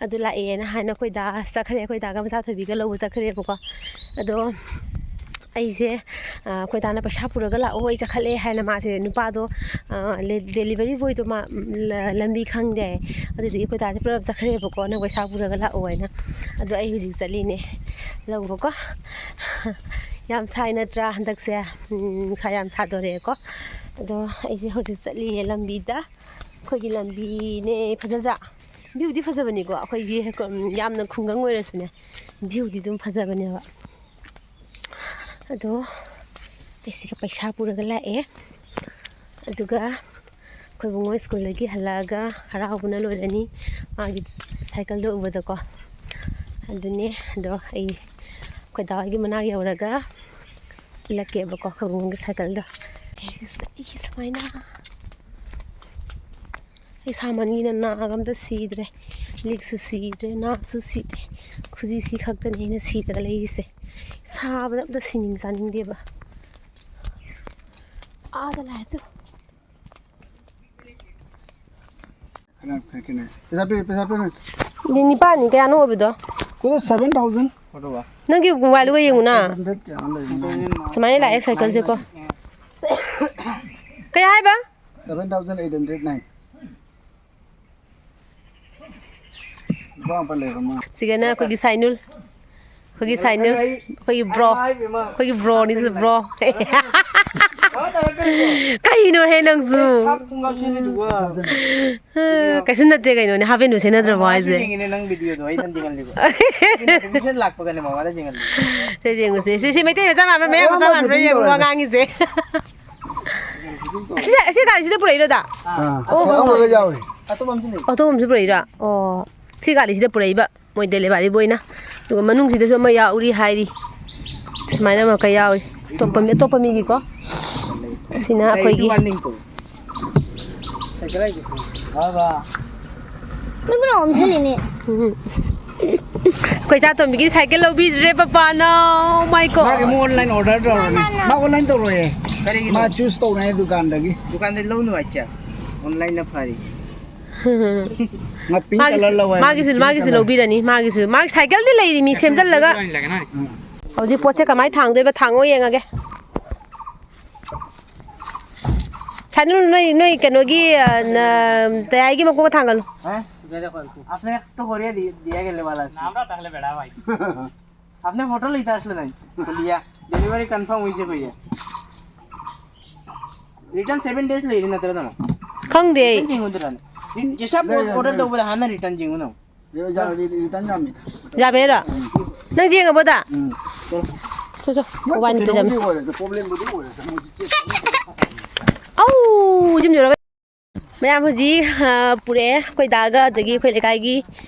ꯑꯗꯨ ꯂꯥꯛꯑꯦꯅ ꯍꯥꯏꯅ ꯑꯩꯈꯣꯏ ꯗꯥ ꯆꯠꯈ꯭ꯔꯦ, ꯑꯩꯈꯣꯏ ꯗꯥꯒ ꯃꯆꯥꯊꯣꯏꯕꯤꯒ ꯂꯧꯕ ꯆꯠꯈ꯭ꯔꯦꯕꯀꯣ꯫ ꯑꯗꯣ ꯑꯩꯁꯦ, ꯑ, ꯑꯩꯈꯣꯏ ꯗꯥꯅ "ꯄꯩꯁꯥ ꯄꯨꯔꯒ ꯂꯥꯛꯑꯣ, ꯑꯩ ꯆꯠꯈꯠꯂꯦ" ꯍꯥꯏꯅ, ꯃꯥꯁꯦ ꯅꯨꯄꯥꯗꯣ, ꯑ, ꯂꯦ-, delivery boyꯗꯣ ꯃꯥ, ꯎꯝ, ꯂ-, ꯂꯝꯕꯤ ꯈꯪꯗꯦ ꯍꯥꯏ꯫ ꯑꯗꯨꯗꯨꯒꯤ ꯑꯩꯈꯣꯏ ꯗꯥꯁꯦ ꯄꯨꯂꯞ ꯆꯠꯈ꯭ꯔꯦꯕꯀꯣ, "ꯅꯪ ꯄꯩꯁꯥ ꯄꯨꯔꯒ ꯂꯥꯛꯑꯣ" ꯍꯥꯏꯅ꯫ ꯑꯗꯣ ꯑꯩ ꯍꯧꯖꯤꯛ ꯆꯠꯂꯤꯅꯦ ꯂꯧꯕꯀꯣ꯫ ꯌꯥꯝ ꯁꯥꯏ ꯅꯠꯇ꯭ꯔꯥ ꯍꯟꯗꯛꯁꯦ? ꯎꯝ, ꯅꯨꯡꯁꯥ ꯌꯥꯝ ꯁꯥꯗꯣꯔꯛꯑꯦꯀꯣ꯫ ꯑꯗꯣ ꯑꯩꯁꯦ ꯍꯧꯖꯤꯛ ꯆꯠꯂꯤꯌꯦ ꯂꯝꯕꯤꯗ꯫ ꯑꯩꯈꯣꯏꯒꯤ ꯂꯝꯕꯤꯅꯦ, ꯐꯖꯗ꯭ꯔꯥ? Viewꯗꯤ ꯐꯖꯕꯅꯤꯀꯣ, ꯑꯩꯈꯣꯏꯒꯤ, ꯎꯝ, ꯌꯥꯝꯅ ꯈꯨꯡꯒꯪ ꯑꯣꯏꯔꯁꯨꯅꯦ, viewꯗꯤ ꯑꯗꯨꯝ ꯐꯖꯕꯅꯦꯕ꯫ ꯑꯗꯣ ꯑꯩꯁꯤꯒ ꯄꯩꯁꯥ ꯄꯨꯔꯒ ꯂꯥꯛꯑꯦ꯫ ꯑꯗꯨꯒ ꯑꯩꯈꯣꯏ ꯕꯨꯡꯉꯣ ꯁ꯭ꯀꯨꯜꯗꯒꯤ ꯍꯜꯂꯛꯑꯒ ꯍꯔꯥꯎꯕꯅ ꯂꯣꯏꯔꯅꯤ ꯃꯥꯒꯤ ꯁꯥꯏꯀꯜꯗꯣ ꯎꯕꯗꯀꯣ꯫ ꯑꯗꯨꯅꯦ, ꯑꯗꯣ ꯑꯩ ꯑꯩꯈꯣꯏ ꯗꯥ ꯍꯣꯏꯒꯤ ꯃꯅꯥꯛ ꯌꯧꯔꯒ ꯏꯜꯂꯛꯀꯦꯕꯀꯣ, ꯑꯩꯈꯣꯏ ꯕꯨꯡꯉꯣꯒꯤ ꯁꯥꯏꯀꯜꯗꯣ꯫ ꯑꯩꯒꯤ ꯁꯨꯃꯥꯏꯅ꯫ ꯑꯩ ꯁꯥꯃꯟꯒꯤꯅ ꯅꯥꯒ ꯑꯝꯇ ꯁꯤꯗ꯭ꯔꯦ, ꯂꯤꯛꯁꯨ ꯁꯤꯗ꯭ꯔꯦ, ꯅꯥꯁꯨ ꯁꯤꯗ꯭ꯔꯦ꯫ ꯈꯨꯖꯤ ꯁꯤ ꯈꯛꯇꯅꯦ ꯑꯩꯅ ꯁꯤꯗ꯭ꯔꯒ ꯂꯩꯔꯤꯁꯦ꯫ ꯁꯥꯕꯗ ꯑꯝꯇ ꯁꯤꯅꯤꯡ ꯆꯥꯅꯤꯡꯗꯦꯕ꯫ ꯑꯥꯗ ꯂꯥꯛꯑꯦ ꯇꯨ꯫ ꯄꯩꯁꯥ ꯄꯤꯔꯦ, ꯄꯩꯁꯥ ꯄꯤꯔꯦ꯫ ꯅꯤ-, ꯅꯤꯄꯥꯟꯅꯤ ꯀꯌꯥꯅꯣ ꯑꯣꯏꯕꯗꯣ? Code seven thousand꯫ ꯅꯪꯒꯤ mobileꯗꯨꯒ ꯌꯦꯡꯉꯨꯅ꯫ Eight hundred ꯀꯌꯥꯅꯣ ꯂꯩꯕꯅꯦ꯫ ꯁꯨꯃꯥꯏꯅ ꯂꯥꯛꯑꯦ ꯁꯥꯏꯀꯜꯁꯦꯀꯣ꯫ ꯀꯩ ꯍꯥꯏꯕ? Seven thousand eight hundred nine꯫ ꯂꯨꯄꯥ ꯃꯥꯄꯟ ꯂꯩꯔꯝꯃꯣ꯫ ꯁꯤꯒꯅ ꯑꯩꯈꯣꯏꯒꯤ ꯁꯥꯏꯅꯨꯜ꯫ ꯑꯩꯈꯣꯏꯒꯤ ꯁꯥꯏꯅꯨꯜ꯫ ꯑꯩꯈꯣꯏꯒꯤ bro꯫ ꯑꯩꯈꯣꯏꯒꯤ broꯅꯤ ꯁꯤꯗ bro꯫ ꯀꯩꯅꯣꯍꯦ ꯅꯪꯁꯨ? ꯀꯩꯁꯨ ꯅꯠꯇꯦ ꯀꯩꯅꯣꯅꯦ, half pantꯕꯨ ꯁꯦꯠꯅꯗ꯭ꯔꯕꯣ ꯍꯥꯏꯁꯦ? ꯌꯦꯡꯉꯤꯅꯦ ꯅꯪ videoꯗꯣ, ꯑꯩ ꯅꯪ ꯌꯦꯡꯍꯜꯂꯤꯕ꯫ Notification ꯂꯥꯛꯄꯒꯅꯦ ꯃꯃꯥꯗ ꯌꯦꯡꯍꯜꯂꯤꯕ꯫ ꯁꯦ ꯌꯦꯡꯉꯨꯁꯦ꯫ ꯁꯤ, ꯁꯤ ꯃꯩꯇꯩ ꯃꯆꯥ ꯃꯥꯟꯕ꯭ꯔꯥ, ꯃꯌꯥꯡ ꯃꯆꯥ ꯃꯥꯟꯕ꯭ꯔꯥ ꯌꯦꯡꯉꯨ ꯋꯥ ꯉꯥꯡꯉꯤꯁꯦ꯫ ꯑꯁꯤ, ꯑꯁꯤ ꯒꯥꯔꯤꯁꯤꯗ ꯄꯨꯔꯛꯏꯔꯣ, ꯗꯥ? ꯑꯥ, ꯑꯣ, ꯑꯣ, ꯑꯃꯒ ꯌꯥꯎꯔꯤ꯫ ꯑꯇꯣꯞꯄ ꯑꯃꯁꯨ ꯄꯨꯔꯛꯏꯔꯥ? ꯑꯣ, ꯁꯤ ꯒꯥꯔꯤꯁꯤꯗ ꯄꯨꯔꯛꯏꯕ ꯃꯣꯏ delivery boyꯅ꯫ ꯑꯗꯨꯒ ꯃꯅꯨꯡꯁꯤꯗꯁꯨ ꯑꯃ ꯌꯥꯎꯔꯤ ꯍꯥꯏꯔꯤ꯫ ꯁꯨꯃꯥꯏꯅ ꯑꯃꯈꯛ ꯌꯥꯎꯔꯤ꯫ ꯑꯇꯣꯞꯄ ꯃꯤ, ꯑꯇꯣꯞꯄ ꯃꯤꯒꯤꯀꯣ꯫ ꯑꯁꯤꯅ ꯑꯩꯈꯣꯏꯒꯤ꯫ ꯅꯪ ꯄꯨꯔꯥ ꯑꯣꯟꯁꯤꯜꯂꯤꯅꯦ꯫ ꯎꯝ꯫ ꯑꯩꯈꯣꯏ ꯏꯆꯥ ꯇꯣꯝꯕꯤꯒꯤ ꯁꯥꯏꯀꯜ ꯂꯧꯕꯤꯗ꯭ꯔꯦ ꯄꯄꯥꯅ꯫ Oh my God꯫ ꯃꯥꯒꯤ ꯑꯃꯨꯛ online order ꯇꯧꯔꯅꯤ꯫ ꯃꯥ online ꯇꯧꯔꯣꯏꯌꯦ꯫ ꯀꯔꯤꯒꯤꯅꯣ? ꯃꯥ choose ꯇꯧꯅꯦ ꯗꯨꯀꯥꯟꯗꯒꯤ꯫ ꯗꯨꯀꯥꯟꯗꯒꯤ ꯂꯧꯅꯨ ꯍꯥꯏꯆꯦ꯫ Onlineꯅ ꯐꯔꯤ꯫ ꯃꯥ pink ꯃꯥꯒꯤꯁꯨ, colour ꯂꯧꯋꯦ꯫ ꯃꯥꯒꯤꯁꯨ, pink ꯃꯥꯒꯤꯁꯨ colour꯫ ꯂꯧꯕꯤꯔꯅꯤ꯫ ꯃꯥꯒꯤꯁꯨ꯫ ꯃꯥꯒꯤ ꯁꯥꯏꯀꯜꯗꯤ ꯂꯩꯔꯤ ꯃꯤ ꯁꯦꯝꯖꯜꯂꯒ꯫ ꯎꯝ꯫ ꯍꯧꯖꯤꯛ ꯄꯣꯠꯁꯦ ꯀꯃꯥꯏꯅ ꯊꯥꯡꯗꯣꯏꯕ? ꯊꯥꯡꯉꯣ ꯌꯦꯡꯉꯒꯦ꯫ ꯁꯥꯏꯅꯨ, ꯅꯣꯏ, ꯅꯣꯏ ꯀꯩꯅꯣꯒꯤ, ꯑ, ꯅ-, ꯇꯌꯥꯏꯒꯤ ꯃꯀꯣꯛ ꯊꯥꯡꯒꯠꯂꯨ꯫ ꯍꯥ? আপনি একটু ঘুরিয়ে দি-, দিয়ে গেলে ভালো আছে। নামটা তাহলে বেড়া ভাই। আপনি ফটো লইতে আসলে নাই? লিয়া, ডেলিভারি কনফার্ম হয়েছে কইয়া। রিটার্ন সেভেন ডেজ ꯂꯩꯔꯤ ꯅꯠꯇ꯭ꯔꯗꯅ? ꯈꯪꯗꯦ ꯑꯩ꯫ ꯔꯤꯇꯔꯟ ꯌꯦꯡꯉꯨꯗꯅ꯫ ꯌꯦꯁꯥ ꯂꯩ, ꯂꯩ, ꯑꯣꯔꯗꯔ ꯂꯩ꯫ ꯇꯧꯕꯗ ꯍꯥꯟꯅ ꯔꯤꯇꯔꯟ ꯌꯦꯡꯉꯨꯅ꯫ ꯌꯥꯝꯃꯦꯔꯣ? ꯅꯪ ꯌꯦꯡꯉꯕꯣꯗ? ꯎꯝ꯫ ꯆꯣ, ꯆꯣ꯫ ꯃꯣꯏ ꯋꯥꯏꯅ ꯄꯤꯖꯝ꯫ ꯀꯩꯅꯣꯕꯨꯗꯤ ꯑꯣꯏꯔꯦ, ꯄ꯭ꯔꯣꯕ꯭ꯂꯦꯝꯕꯨꯗꯤ ꯑꯣꯏꯔꯦ, ꯃꯣꯏꯗꯤ ꯆꯦꯛ ꯑꯧ! ꯌꯨꯝ ꯌꯧꯔꯒ ꯃꯌꯥꯝ ꯍꯧꯖꯤꯛ, ꯑ, ꯄꯨꯔꯛꯑꯦ꯫ ꯑꯩꯈꯣꯏ ꯗꯥꯒ ꯑꯗꯒꯤ ꯑꯩꯈꯣꯏ ꯂꯩꯀꯥꯏꯒꯤ,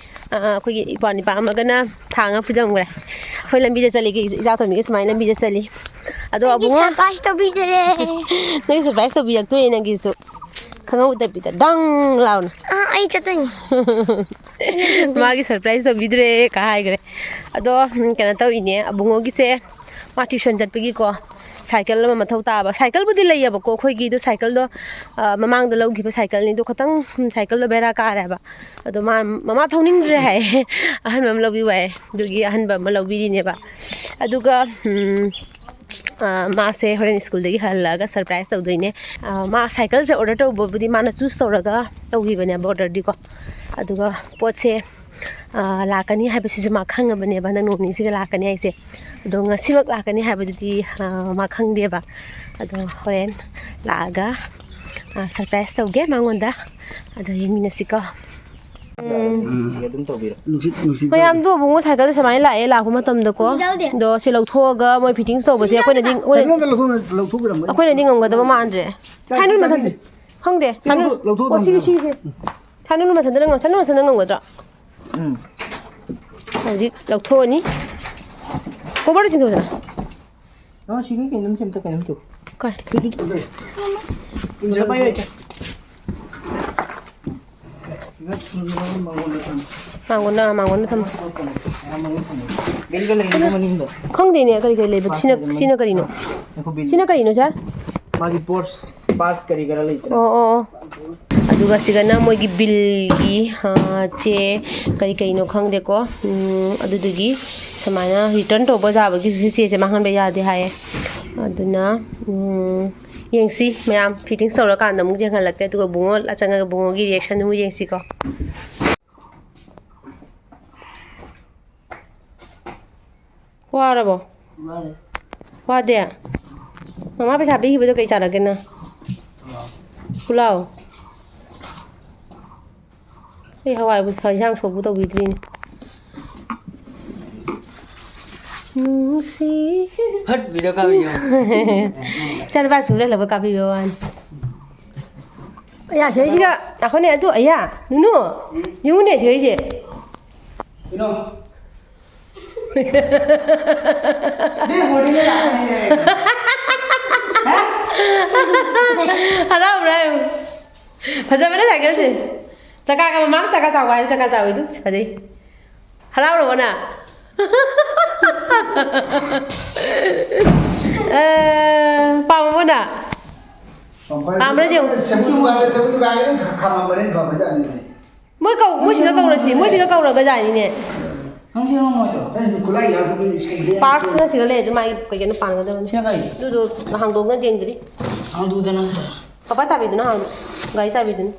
ꯑ, ꯑꯩꯈꯣꯏꯒꯤ ꯏꯄ꯭ꯋꯥ ꯅꯤꯄꯥ ꯑꯃꯒꯅ ꯊꯥꯡꯉ ꯄꯨꯖꯝꯈ꯭ꯔꯦ꯫ ꯑꯩꯈꯣꯏ ꯂꯝꯕꯤꯗ ꯆꯠꯂꯤ, ꯏꯆꯥ ꯇꯣꯝꯕꯤꯒ ꯁꯨꯃꯥꯏꯅ ꯂꯝꯕꯤꯗ ꯆꯠꯂꯤ꯫ ꯑꯗꯣ ꯑꯩꯒꯤ ꯑꯕꯨꯡꯉꯣ ꯁꯔꯄ꯭ꯔꯥꯏꯁ ꯇꯧꯕꯤꯗꯔꯦ꯫ ꯅꯪ ꯁꯔꯄ꯭ꯔꯥꯏꯁ ꯇꯧꯕꯤꯔꯛꯇꯣꯏꯅꯦ ꯅꯪꯒꯤꯁꯨ꯫ ꯈꯪꯍꯧꯗꯕꯤꯗ ꯗꯪ ꯂꯥꯎꯅ꯫ ꯑꯥ, ꯑꯩ ꯆꯠꯇꯣꯏꯅꯤ꯫ ꯃꯥꯒꯤ ꯁꯔꯄ꯭ꯔꯥꯏꯁ ꯇꯧꯕꯤꯗ꯭ꯔꯦ ꯀ ꯍꯥꯏꯈ꯭ꯔꯦ꯫ ꯑꯗꯣ, ꯎꯝ, ꯀꯩꯅꯣ ꯇꯧꯔꯤꯅꯦ, ꯑꯕꯨꯡꯉꯣꯒꯤꯁꯦ ꯃꯥ ꯇ꯭ꯌꯨꯁꯟ ꯆꯠꯄꯒꯤꯀꯣ ꯁꯥꯏꯀꯜ ꯑꯃ ꯃꯊꯧ ꯇꯥꯕ꯫ ꯁꯥꯏꯀꯜꯕꯨꯗꯤ ꯂꯩꯌꯦꯕꯀꯣ ꯑꯩꯈꯣꯏꯒꯤ, ꯑꯗꯣ ꯁꯥꯏꯀꯜꯗꯣ, ꯑ, ꯃꯃꯥꯡꯗ ꯂꯧꯈꯤꯕ ꯁꯥꯏꯀꯜꯅꯤ꯫ ꯑꯗꯣ ꯈꯇꯪ, ꯎꯝ, ꯁꯥꯏꯀꯜꯗꯣ ꯕꯦꯔꯥ ꯀꯥꯔꯦꯕ꯫ ꯑꯗꯣ ꯃꯥ, ꯃꯃꯥ ꯊꯧꯅꯤꯡꯗ꯭ꯔꯦ ꯍꯥꯏꯌꯦ꯫ ꯑꯍꯟꯕ ꯑꯃ ꯂꯧꯕꯤꯌꯨ ꯍꯥꯏꯌꯦ꯫ ꯑꯗꯨꯒꯤ ꯑꯍꯟꯕ ꯑꯃ ꯂꯧꯕꯤꯔꯤꯅꯦꯕ꯫ ꯑꯗꯨꯒ, ꯎꯝ, ꯑ, ꯃꯥꯁꯦ ꯍꯣꯔꯦꯟ ꯁ꯭ꯀꯨꯜꯗꯒꯤ ꯍꯜꯂꯛꯑꯒ ꯁꯔꯄ꯭ꯔꯥꯏꯁ ꯇꯧꯗꯣꯏꯅꯦ꯫ ꯑ, ꯃꯥ ꯁꯥꯏꯀꯜꯁꯦ ꯑꯣꯔꯗꯔ ꯇꯧꯕꯕꯨꯗꯤ ꯃꯥꯅ ꯆꯨꯁ ꯇꯧꯔꯒ ꯇꯧꯈꯤꯕꯅꯦꯕ ꯑꯣꯔꯗꯔꯗꯤꯀꯣ꯫ ꯑꯗꯨꯒ ꯄꯣꯠꯁꯦ, ꯑ, ꯂꯥꯛꯀꯅꯤ ꯍꯥꯏꯕꯁꯤꯁꯨ ꯃꯥ ꯈꯪꯉꯕꯅꯦꯕ, ꯍꯟꯗꯛ ꯅꯣꯡ ꯅꯤꯅꯤꯁꯤꯒ ꯂꯥꯛꯀꯅꯤ ꯍꯥꯏꯁꯦ꯫ ꯑꯗꯣ ꯉꯁꯤꯃꯛ ꯂꯥꯛꯀꯅꯤ ꯍꯥꯏꯕꯗꯨꯗꯤ, ꯑ, ꯃꯥ ꯈꯪꯗꯦꯕ꯫ ꯑꯗꯣ ꯍꯣꯔꯦꯟ ꯂꯥꯛꯑꯒ, ꯑ, ꯁꯔꯄ꯭ꯔꯥꯏꯁ ꯇꯧꯒꯦ ꯃꯉꯣꯟꯗ꯫ ꯑꯗꯣ ꯌꯦꯡꯃꯤꯟꯅꯁꯤꯀꯣ꯫ ꯎꯝ꯫ ꯎꯝ꯫ ꯑꯗꯨꯝ ꯇꯧꯕꯤꯔꯣ꯫ ꯅꯨꯡꯁꯤꯠ, ꯅꯨꯡꯁꯤꯠ ꯃꯌꯥꯝꯗꯣ ꯑꯕꯨꯡꯉꯣ ꯁꯥꯏꯀꯜꯗ ꯁꯨꯃꯥꯏꯅ ꯂꯥꯛꯑꯦ, ꯂꯥꯛꯄ ꯃꯇꯝꯗꯀꯣ꯫ ꯌꯥꯎꯗꯦ꯫ ꯑꯗꯣ ꯁꯤ ꯂꯧꯊꯣꯛꯑꯒ ꯃꯣꯏ ꯐꯤꯠꯇꯤꯡꯁ ꯇꯧꯕꯁꯦ ꯑꯩꯈꯣꯏꯅꯗꯤ, ꯁꯥꯏꯀꯜꯗ ꯂꯧꯊꯣꯛ-, ꯂꯧꯊꯣꯛꯄꯤꯔꯝꯃꯣ꯫ ꯑꯩꯈꯣꯏꯅꯗꯤ ꯉꯝꯒꯗꯕ ꯃꯥꯟꯗ꯭ꯔꯦ꯫ ꯆꯥ-, ꯁꯥꯏꯅꯨ ꯆꯥ-, ꯃꯊꯟ-, ꯆꯥꯕꯤꯅꯦ꯫ ꯈꯪꯗꯦ, ꯁꯤ ꯁꯥꯏꯅꯨ-, ꯂꯧꯊꯣꯛ-, ꯂꯧꯊꯣꯛꯑ ꯑꯣ, ꯁꯤꯒꯤ, ꯊꯝꯕꯤꯔꯣ꯫ ꯁꯤꯒꯤꯁꯦ꯫ ꯁꯥꯏꯅꯨ ꯃꯊꯟꯇꯅ ꯉꯝ-, ꯁꯥꯏꯅꯨ ꯃꯊꯟꯇ ꯉꯝꯒꯗ꯭ꯔꯣ? ꯎꯝ꯫ ꯍꯧꯖꯤꯛ ꯂꯧꯊꯣꯛꯑꯅꯤ꯫ ꯀꯣꯕꯔꯗ ꯆꯤꯡꯊꯣꯛꯑꯣꯗꯅ꯫ ꯑ, ꯁꯤꯒꯤ ꯀꯩꯅꯣꯝꯁꯦ ꯑꯝꯇ ꯀꯩꯅꯣꯝ ꯇꯧ꯫ ꯀꯩ? ꯁꯤ ꯑꯗꯨ ꯇꯧ꯫ ꯑꯝꯇ ꯄꯥꯏꯌꯣ ꯍꯦꯛꯇ꯫ ꯃꯥꯡꯒꯣꯟꯗ, ꯃꯥꯡꯒꯣꯟꯗ ꯊꯝꯃꯨ꯫ ꯕꯤꯜꯒ ꯂꯩꯔꯤꯕ ꯃꯅꯤꯡꯗꯣ꯫ ꯈꯪꯗꯦꯅꯦ, ꯀꯔꯤ ꯀꯔꯤ ꯂꯩꯕ? ꯁꯤꯅ, ꯁꯤꯅ ꯀꯔꯤꯅꯣ? ꯉꯥꯏꯈꯣ, ꯕꯤꯜ꯫ ꯁꯤꯅ ꯀꯔꯤꯅꯣ, ꯁꯥꯔ? ꯃꯥꯒꯤ ꯄꯣꯁ ꯄꯥꯁ ꯀꯔꯤ ꯀꯔꯥ ꯂꯩꯇ꯭ꯔꯥ? ꯑꯣ, ꯑꯣ, ꯑꯣ꯫ ꯑꯗꯨꯒ ꯁꯤꯒꯅ ꯃꯣꯏꯒꯤ ꯕꯤꯜꯒꯤ, ꯑ, ꯆꯦ ꯀꯔꯤ ꯀꯔꯤꯅꯣ ꯈꯪꯗꯦꯀꯣ꯫ ꯎꯝ, ꯑꯗꯨꯗꯨꯒꯤ ꯁꯨꯃꯥꯏꯅ return ꯇꯧꯕ ꯌꯥꯕꯒꯤꯁꯨ ꯆꯦꯁꯦ ꯃꯥꯡꯍꯟꯕ ꯌꯥꯗꯦ ꯍꯥꯏꯌꯦ꯫ ꯑꯗꯨꯅ, ꯎꯝ, ꯌꯦꯡꯁꯤ ꯃꯌꯥꯝ, fittings ꯇꯧꯔꯀꯥꯟꯗ ꯑꯃꯨꯛ ꯌꯦꯡꯍꯜꯂꯛꯀꯦ, ꯑꯗꯨꯒ ꯕꯨꯡꯉꯣ ꯆꯪꯉꯒ ꯕꯨꯡꯉꯣꯒꯤ reaction ꯑꯃꯨꯛ ꯌꯦꯡꯁꯤꯀꯣ꯫ ꯋꯥꯔꯕꯣ? ꯋꯥꯔꯦ꯫ ꯋꯥꯗꯦ? ꯃꯃꯥ ꯄꯩꯁꯥ ꯄꯤꯈꯤꯕꯗꯣ ꯀꯩ ꯆꯥꯔꯛꯀꯦ ꯅꯪ? ꯄꯨꯂꯥꯎ꯫ ꯑꯩ ꯍꯋꯥꯏꯕꯨ, ꯍꯋꯥꯏ ꯏꯟꯁꯥꯡ ꯁꯣꯛꯄꯨ ꯇꯧꯕꯤꯗ꯭ꯔꯤꯅꯦ꯫ ꯅꯨꯡꯁꯤ꯫ ꯐꯠ video ꯀꯥꯞꯄꯤꯌꯣ꯫ ꯏꯆꯥꯅꯨꯄꯥ ꯁꯨꯡꯂꯦꯟ ꯂꯦꯟꯂꯛꯄ ꯀꯥꯞꯄꯤꯕ ꯋꯥꯅꯤ꯫ ꯑꯌꯥ, ꯁꯤꯗꯩꯁꯤꯒ, ꯉꯥꯏꯈꯣꯅꯦ, ꯑꯗꯨ, ꯑꯌꯥ, ꯅꯨꯅꯨ, ꯌꯦꯡꯉꯨꯅꯦ, ꯁꯤꯗꯩꯁꯦ꯫ ꯀꯩꯅꯣ? ꯅꯪ ꯍꯣꯔꯦꯟ ꯂꯥꯛꯀꯅꯤ ꯍꯥꯏꯔꯦ꯫ ꯍꯥ? ꯍꯔꯥꯎꯕ꯭ꯔꯥ ꯍꯥꯏꯌꯨ? ꯐꯖꯕꯅꯦ ꯁꯥꯏꯀꯜꯁꯦ꯫ ꯆꯀꯥꯒ ꯃꯃꯥꯅ ꯆꯀꯥ ꯆꯥꯎꯕ ꯍꯥꯏꯔꯦ, ꯆꯀꯥ ꯆꯥꯎꯋꯤꯗꯨ꯫ ꯐꯖꯩ꯫ ꯍꯔꯥꯎꯔꯕꯣ ꯅꯪ? ꯑ, ꯄꯥꯝꯃꯕꯣ ꯅꯪ? ꯄꯥꯝꯕ꯭ꯔꯥ ꯌꯦꯡꯉꯨ꯫ ꯁꯦꯝꯕꯨ ꯗꯨꯀꯥꯟꯗ, ꯁꯦꯝꯕꯨ ꯗꯨꯀꯥꯟꯗ ꯑꯗꯨꯝ ꯊꯝꯃꯝꯕꯅ ꯐꯕꯖꯥꯠꯅꯤꯅꯦ꯫ ꯃꯣꯏ ꯀꯧ-, ꯃꯣꯏꯁꯤꯒ ꯀꯧꯔꯁꯤ, ꯃꯣꯏꯁꯤꯒ ꯀꯧꯔꯒꯖꯥꯠꯅꯤꯅꯦ꯫ ꯅꯪ ꯁꯤ ꯉꯝꯃꯣꯏꯗ꯭ꯔꯣ? ꯑꯩ ꯈꯨꯠꯂꯥꯏ ꯌꯥꯎꯔꯛꯄꯗꯨꯗꯤ ꯁꯦꯡꯗꯦ꯫ Parts ꯅ ꯁꯤꯒ ꯂꯩ, ꯑꯗꯨ ꯃꯥꯒꯤ ꯀꯩ ꯀꯩꯅꯣ ꯄꯥꯟꯒꯗꯕꯅꯤ꯫ ꯁꯤꯅ ꯀꯔꯤ? ꯑꯗꯨꯗꯣ ꯍꯥꯡꯗꯣꯛꯅ ꯌꯦꯡꯗ꯭ꯔꯤ꯫ ꯍꯥꯡꯗꯣꯛꯎꯗꯅ ꯁꯦ꯫ ꯄꯥꯄꯥ ꯆꯥꯕꯤꯗꯨꯅ ꯍꯥꯡꯗꯣꯛ-, ꯒꯥꯔꯤ ꯆꯥꯕꯤꯗꯨꯅ꯫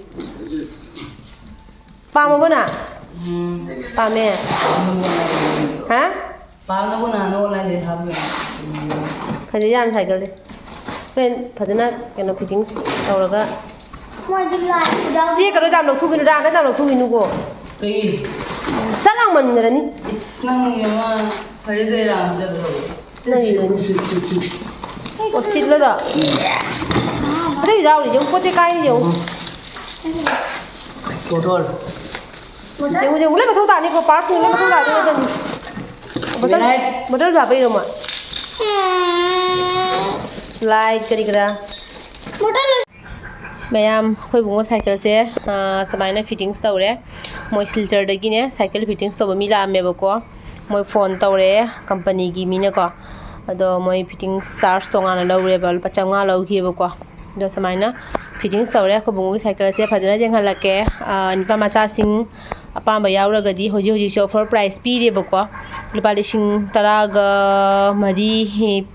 ꯄꯥꯝꯃꯕꯣ ꯅꯪ? ꯎꯝ꯫ ꯄꯥꯝꯃꯦ꯫ ꯍꯥ? ꯄꯥꯝꯅꯕꯨ ꯅꯍꯥꯟ online ꯗꯩ ꯊꯥꯕꯤꯔꯣ꯫ ꯐꯖꯩ ꯌꯥꯝ ꯁꯥꯏꯀꯜꯁꯦ꯫ ꯍꯣꯔꯦꯟ ꯐꯖꯅ ꯀꯩꯅꯣ fittings ꯇꯧꯔꯒ꯫ ꯃꯣꯏꯗꯤ ꯂꯥꯏꯠ ꯌꯥꯎ- ꯆꯦ ꯀꯩꯅꯣ ꯌꯥꯝ ꯂꯧꯊꯣꯛꯈꯤꯅꯨ, ꯔꯥꯒ ꯌꯥꯝ ꯂꯧꯊꯣꯛꯈꯤꯅꯨꯀꯣ꯫ ꯀꯩ? ꯁꯠ ꯂꯥꯎꯃꯟꯈ꯭ꯔꯅꯤ꯫ ꯏꯁ, ꯅꯪꯒꯤ ꯑꯃ ꯐꯖꯗꯦ ꯔꯥꯒ ꯆꯠꯄꯗꯣ꯫ ꯅꯪꯒꯤꯗꯨꯅꯤ꯫ ꯁꯤꯠ, ꯁꯤꯠ, ꯁꯤꯠ, ꯁꯤꯠ꯫ ꯑꯣ, ꯁꯤꯠꯂꯣ ꯑꯗꯣ꯫ ꯑꯇꯩ ꯌꯥꯎꯔꯤ, ꯌꯦꯡꯉꯨ, ꯄꯣꯠ ꯆꯩ ꯀꯥꯏꯔꯤ ꯌꯦꯡꯉꯨ꯫ ꯄꯣꯠ ꯌꯣꯜꯂꯣ꯫ ꯌꯦꯡꯉꯨ, ꯌꯦꯡꯉꯨ, ꯂꯣꯏ ꯃꯊꯧ ꯇꯥꯅꯤꯀꯣ, parts ꯂꯣꯏ ꯃꯊꯧ ꯇꯥꯗꯣꯏꯅꯤ꯫ ꯕꯣꯇꯜ, ꯂꯥꯏꯠ꯫ ꯕꯣꯇꯜꯁꯨ ꯍꯥꯞꯄꯛꯏꯔꯣ ꯃꯣꯏ? ꯂꯥꯏꯠ ꯀꯔꯤ ꯀꯔꯥ꯫ ꯃꯌꯥꯝ, ꯑꯩꯈꯣꯏ ꯏꯕꯨꯡꯉꯣ ꯁꯥꯏꯀꯜꯁꯦ, ꯑꯥ, ꯁꯨꯃꯥꯏꯅ fittings ꯇꯧꯔꯦ꯫ ꯃꯣꯏ ꯁꯤꯜꯆꯔꯗꯒꯤꯅꯦ ꯁꯥꯏꯀꯜ fittings ꯇꯧꯕ ꯃꯤ ꯂꯥꯛꯑꯝꯃꯦꯕꯀꯣ꯫ ꯃꯣꯏ phone ꯇꯧꯔꯛꯑꯦ, company ꯒꯤ ꯃꯤꯅꯀꯣ꯫ ꯑꯗꯣ ꯃꯣꯏ fittings charge ꯇꯣꯉꯥꯟꯅ ꯂꯧꯔꯦꯕ, ꯂꯨꯄꯥ ꯆꯥꯝꯃꯉꯥ ꯂꯧꯈꯤꯑꯕꯀꯣ꯫ ꯑꯗꯣ ꯁꯨꯃꯥꯏꯅ fittings ꯇꯧꯔꯦ꯫ ꯑꯩꯈꯣꯏ ꯕꯨꯡꯉꯣꯒꯤ ꯁꯥꯏꯀꯜꯁꯦ ꯐꯖꯅ ꯌꯦꯡꯍꯜꯂꯛꯀꯦ꯫ ꯑꯥ, ꯅꯨꯄꯥ ꯃꯆꯥꯁꯤꯡ ꯑꯄꯥꯝꯕ ꯌꯥꯎꯔꯒꯗꯤ ꯍꯧꯖꯤꯛ ꯍꯧꯖꯤꯛꯁꯦ offer price ꯄꯤꯔꯦꯕꯀꯣ꯫ ꯂꯨꯄꯥ ꯂꯤꯁꯤꯡ ꯇꯔꯥꯒ ꯃꯔꯤ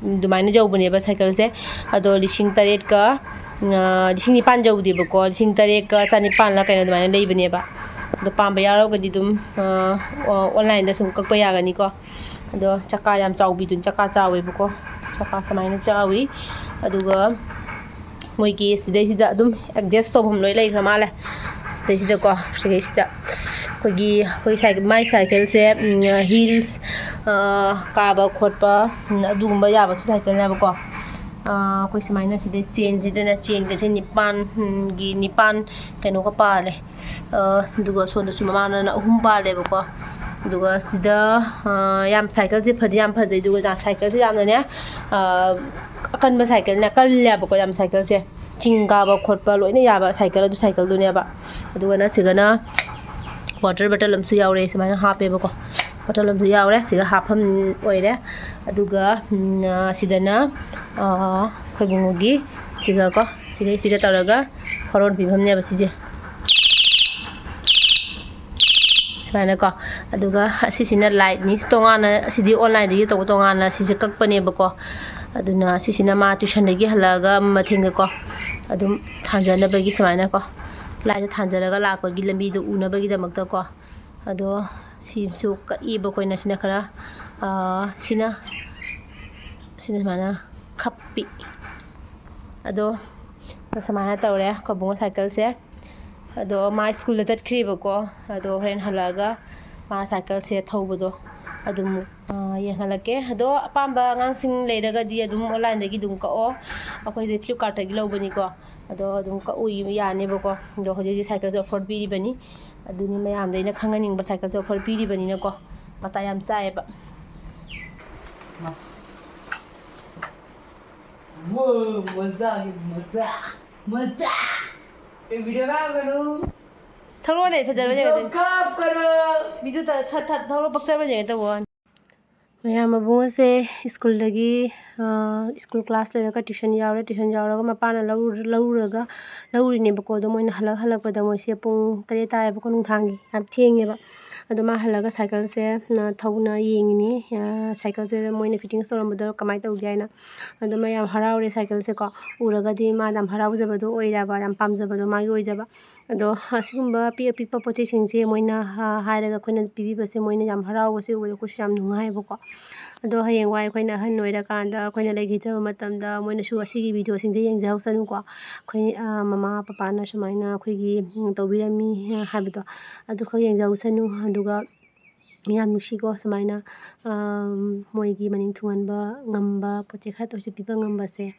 ꯑꯗꯨꯃꯥꯏꯅ ꯌꯧꯕꯅꯦꯕ ꯁꯥꯏꯀꯜꯁꯦ꯫ ꯑꯗꯣ ꯂꯤꯁꯤꯡ ꯇꯔꯦꯠꯀ, ꯑ, ꯂꯤꯁꯤꯡ ꯅꯤꯄꯥꯟ ꯌꯧꯗꯦꯕꯀꯣ, ꯂꯤꯁꯤꯡ ꯇꯔꯦꯠꯀ ꯆꯅꯤꯄꯥꯟꯂ ꯀꯩꯅꯣ ꯑꯗꯨꯃꯥꯏꯅ ꯂꯩꯕꯅꯦꯕ꯫ ꯑꯗꯣ ꯄꯥꯝꯕ ꯌꯥꯎꯔꯒꯗꯤ ꯑꯗꯨꯝ, ꯑ, ꯑꯣ-, online ꯗ ꯁꯨꯝ ꯀꯛꯄ ꯌꯥꯒꯅꯤꯀꯣ꯫ ꯑꯗꯣ ꯆꯀꯥ ꯌꯥꯝ ꯆꯥꯎꯕꯤꯗꯨꯅꯤ, ꯆꯀꯥ ꯆꯥꯎꯋꯦꯕꯀꯣ, ꯆꯀꯥ ꯁꯨꯃꯥꯏꯅ ꯆꯥꯎꯋꯤ꯫ ꯑꯗꯨꯒ ꯃꯣꯏꯒꯤ ꯁꯤꯗꯩꯁꯤꯗ ꯑꯗꯨꯝ adjust ꯇꯧꯐꯝ ꯂꯣꯏ ꯂꯩꯈ꯭ꯔ ꯃꯥꯜꯂꯦ꯫ ꯁꯤꯗꯩꯁꯤꯗꯀꯣ, ꯁꯤꯗꯩꯁꯤꯗ ꯑꯩꯈꯣꯏꯒꯤ, ꯑꯩꯈꯣꯏ ꯁꯥꯏ-, ꯃꯥꯏ ꯁꯥꯏꯀꯜꯁꯦ, ꯎꯝ, heels, ꯑ, ꯀꯥꯕ ꯈꯣꯠꯄ, ꯎꯝ, ꯑꯗꯨꯒꯨꯝꯕ ꯌꯥꯕꯁꯨ ꯁꯥꯏꯀꯜꯅꯦꯕꯀꯣ꯫ ꯑ, ꯑꯩꯈꯣꯏ ꯁꯨꯃꯥꯏꯅ ꯁꯤꯗꯩ ꯆꯦꯟꯁꯤꯗꯅ, ꯆꯦꯟꯒꯁꯦ ꯅꯤꯄꯥꯟ, ꯎꯝ, ꯒꯤ ꯅꯤꯄꯥꯟ ꯀꯩꯅꯣꯒ ꯄꯥꯜꯂꯦ꯫ ꯑ, ꯑꯗꯨꯒ ꯁꯣꯝꯗꯁꯨ ꯃꯃꯥꯡꯗꯅ ꯑꯍꯨꯝ ꯄꯥꯜꯂꯦꯕꯀꯣ꯫ ꯑꯗꯨꯒ ꯁꯤꯗ, ꯑ, ꯌꯥꯝ, ꯁꯥꯏꯀꯜꯁꯦ ꯐꯗꯤ ꯌꯥꯝ ꯐꯖꯩ꯫ ꯑꯗꯨꯒ ꯁꯥꯏꯀꯜꯁꯦ ꯌꯥꯝꯅꯅꯦ, ꯑ, ꯑꯀꯟꯕ ꯁꯥꯏꯀꯜꯅꯦ, ꯀꯜꯂꯦꯕꯀꯣ ꯌꯥꯝ ꯁꯥꯏꯀꯜꯁꯦ꯫ ꯆꯤꯡ ꯀꯥꯕ ꯈꯣꯠꯄ ꯂꯣꯏꯅ ꯌꯥꯕ ꯁꯥꯏꯀꯜ, ꯑꯗꯨ ꯁꯥꯏꯀꯜꯗꯨꯅꯦꯕ꯫ ꯑꯗꯨꯒꯅ ꯁꯤꯒꯅ water bottle ꯑꯃꯁꯨ ꯌꯥꯎꯔꯦ, ꯁꯨꯃꯥꯏꯅ ꯍꯥꯞꯄꯦꯕꯀꯣ꯫ Bottle ꯑꯃꯁꯨ ꯌꯥꯎꯔꯦ, ꯁꯤꯒ ꯍꯥꯞꯐꯝ ꯑꯣꯏꯔꯦ꯫ ꯑꯗꯨꯒ, ꯎꯝ, ꯑ, ꯁꯤꯗꯅ, ꯑ, ꯑꯩꯈꯣꯏ ꯕꯨꯡꯉꯣꯒꯤ ꯁꯤꯒꯀꯣ, ꯁꯤꯒ ꯁꯤꯒ ꯇꯧꯔꯒ ꯍꯣꯔꯣꯟ ꯄꯤꯐꯝꯅꯦꯕ ꯁꯤꯁꯦ꯫ ꯁꯨꯃꯥꯏꯅꯀꯣ꯫ ꯑꯗꯨꯒ ꯑꯁꯤꯁꯤꯅ light ꯅꯤ, ꯇꯣꯉꯥꯟꯅ, ꯑꯁꯤꯗꯤ online ꯗꯒꯤ ꯇꯧꯕ ꯇꯣꯉꯥꯟꯅ ꯁꯤꯁꯦ ꯀꯛꯄꯅꯦꯕꯀꯣ꯫ ꯑꯗꯨꯅ ꯁꯤꯁꯤꯅ ꯃꯥ tuition ꯗꯒꯤ ꯍꯜꯂꯛꯑꯒ ꯃꯊꯦꯡꯗꯀꯣ ꯑꯗꯨꯝ ꯊꯥꯟꯖꯅꯕꯒꯤ ꯁꯨꯃꯥꯏꯅꯀꯣ, light ꯁꯦ ꯊꯥꯟꯖꯔꯒ ꯂꯥꯛꯄꯒꯤ ꯂꯝꯕꯤꯗꯣ ꯎꯅꯕꯒꯤꯗꯃꯛꯇꯀꯣ꯫ ꯑꯗꯣ ꯁꯤꯁꯨ ꯀꯛꯏꯕ ꯑꯩꯈꯣꯏꯅ, ꯁꯤꯅ ꯈꯔ, ꯑꯥ, ꯁꯤꯅ, ꯁꯤꯅ ꯁꯨꯃꯥꯏꯅ ꯈꯞꯄꯤ꯫ ꯑꯗꯣ ꯁꯨꯃꯥꯏꯅ ꯇꯧꯔꯦ ꯑꯩꯈꯣꯏ ꯕꯨꯡꯉꯣ ꯁꯥꯏꯀꯜꯁꯦ꯫ ꯑꯗꯣ ꯃꯥ ꯁ꯭ꯀꯨꯜꯗ ꯆꯠꯈ꯭ꯔꯤꯕꯀꯣ꯫ ꯑꯗꯣ ꯍꯣꯔꯦꯟ ꯍꯜꯂꯛꯑꯒ ꯃꯥ ꯁꯥꯏꯀꯜꯁꯦ ꯊꯧꯕꯗꯣ ꯑꯗꯨꯝ, ꯑ, ꯌꯦꯡꯍꯜꯂꯛꯀꯦ꯫ ꯑꯗꯣ ꯑꯄꯥꯝꯕ ꯑꯉꯥꯡꯁꯤꯡ ꯂꯩꯔꯒꯗꯤ ꯑꯗꯨꯝ online ꯗꯒꯤ ꯑꯗꯨꯝ ꯀꯛꯑꯣ꯫ ꯑꯩꯈꯣꯏꯁꯦ Flipkart ꯇꯒꯤ ꯂꯧꯕꯅꯤꯀꯣ꯫ ꯑꯗꯣ ꯑꯗꯨꯝ ꯀꯛꯎ ꯌꯥꯅꯦꯕꯀꯣ꯫ ꯑꯗꯣ ꯍꯧꯖꯤꯛ ꯍꯧꯖꯤꯛ ꯁꯥꯏꯀꯜꯁꯦ offer ꯄꯤꯔꯤꯕꯅꯤ꯫ ꯑꯗꯨꯅꯤ ꯃꯌꯥꯝꯗ ꯑꯩꯅ ꯈꯪꯍꯟꯅꯤꯡꯕ, ꯁꯥꯏꯀꯜꯁꯦ offer ꯄꯤꯔꯤꯕꯅꯤꯅꯀꯣ꯫ ꯃꯇꯥ ꯌꯥꯝ ꯆꯥꯏꯌꯦꯕ꯫ ꯃꯁ-, ꯋꯣ, ꯃꯖꯥ, ꯃꯖꯥ, ꯃꯖꯥ꯫ ꯑꯦ, video ꯀꯥꯞꯀꯅꯨ꯫ ꯊꯧꯔꯛꯑꯣꯅꯦ, ꯐꯖꯕ video ꯖꯒꯥꯗ꯫ ꯀꯥꯞꯀꯅꯨ꯫ Video ꯊ-, ꯊ-, ꯊ-, ꯊꯧꯔꯛꯑꯣ, ꯄꯛꯆꯕ ꯖꯒꯥꯗ ꯇꯧꯋꯣ꯫ ꯃꯌꯥꯝ, ꯃꯕꯨꯡ ꯑꯁꯦ ꯁ꯭ꯀꯨꯜꯗꯒꯤ, ꯑ, ꯁ꯭ꯀꯨꯜ ꯀ꯭ꯂꯥꯁ ꯂꯣꯏꯔꯒ ꯇ꯭ꯌꯨꯁꯟ ꯌꯥꯎꯔꯦ꯫ ꯇ꯭ꯌꯨꯁꯟ ꯌꯥꯎꯔꯒ ꯃꯄꯥꯅ ꯂꯧꯔꯨ-, ꯂꯧꯔꯨꯔꯒ, ꯂꯧꯔꯤꯅꯦꯕꯀꯣ꯫ ꯑꯗꯣ ꯃꯣꯏꯅ ꯍꯜꯂꯛ-, ꯍꯜꯂꯛꯄꯗ ꯃꯣꯏꯁꯦ ꯄꯨꯡ ꯇꯔꯦꯠ ꯇꯥꯔꯦꯕꯀꯣ, ꯅꯨꯡꯗꯥꯡꯒꯤ꯫ ꯌꯥꯝ ꯊꯦꯡꯉꯦꯕ꯫ ꯑꯗꯣ ꯃꯥ ꯍꯜꯂꯒ ꯁꯥꯏꯀꯜꯁꯦ, ꯑ, ꯊꯧꯅ ꯌꯦꯡꯉꯤꯅꯤ꯫ ꯑ, ꯁꯥꯏꯀꯜꯁꯦ ꯃꯣꯏꯅ ꯐꯤꯠꯇꯤꯡꯁ ꯇꯧꯔꯝꯕꯗꯣ ꯀꯃꯥꯏꯅ ꯇꯧꯒꯦ ꯍꯥꯏꯅ꯫ ꯑꯗꯣ ꯃꯥ ꯌꯥꯝ ꯍꯔꯥꯎꯔꯦ ꯁꯥꯏꯀꯜꯁꯦꯀꯣ꯫ ꯎꯔꯒꯗꯤ ꯃꯥ ꯌꯥꯝ ꯍꯔꯥꯎꯖꯕꯗꯣ ꯑꯣꯏꯔꯕ, ꯌꯥꯝ ꯄꯥꯝꯖꯕꯗꯣ ꯃꯥꯒꯤ ꯑꯣꯏꯖꯕ꯫ ꯑꯗꯣ ꯑꯁꯤꯒꯨꯝꯕ ꯑꯄꯤꯛ ꯑꯄꯤꯛꯄ ꯄꯣꯠ ꯆꯩꯁꯤꯡꯁꯦ ꯃꯣꯏꯅ ꯍꯥ-, ꯍꯥꯏꯔꯒ ꯑꯩꯈꯣꯏꯅ ꯄꯤꯕꯤꯕꯁꯦ, ꯃꯣꯏꯅ ꯌꯥꯝ ꯍꯔꯥꯎꯕꯁꯦ ꯎꯕꯗ ꯑꯩꯈꯣꯏꯁꯨ ꯌꯥꯝ ꯅꯨꯡꯉꯥꯏꯕꯀꯣ꯫ ꯑꯗꯣ ꯍꯌꯦꯡꯋꯥꯏ ꯑꯩꯈꯣꯏꯅ ꯑꯍꯟ ꯑꯣꯏꯔꯀꯥꯟꯗ, ꯑꯩꯈꯣꯏꯅ ꯂꯩꯈꯤꯗ꯭ꯔꯕ ꯃꯇꯝꯗ ꯃꯣꯏꯅꯁꯨ ꯑꯁꯤꯒꯤ ꯚꯤꯗꯤꯑꯣꯁꯤꯡꯁꯦ ꯌꯦꯡꯖꯍꯧꯁꯅꯨꯀꯣ꯫ ꯑꯩꯈꯣꯏ, ꯑ, ꯃꯃꯥ ꯄꯄꯥꯅ ꯁꯨꯃꯥꯏꯅ ꯑꯩꯈꯣꯏꯒꯤ, ꯎꯝ, ꯇꯧꯕꯤꯔꯝꯃꯤ, ꯑ, ꯍꯥꯏꯕꯗꯣ ꯑꯗꯨꯈꯛ ꯌꯦꯡꯖꯍꯧꯁꯅꯨ꯫ ꯑꯗꯨꯒ ꯌꯥꯝ ꯅꯨꯡꯁꯤꯀꯣ ꯁꯨꯃꯥꯏꯅ, ꯑ, ꯃꯣꯏꯒꯤ ꯃꯅꯤꯡ ꯊꯨꯡꯍꯟꯕ ꯉꯝꯕ ꯄꯣꯠ ꯆꯩ ꯈꯔꯇ ꯑꯣꯏꯔꯁꯨ ꯄꯤꯕ ꯉꯝꯕꯁꯦ꯫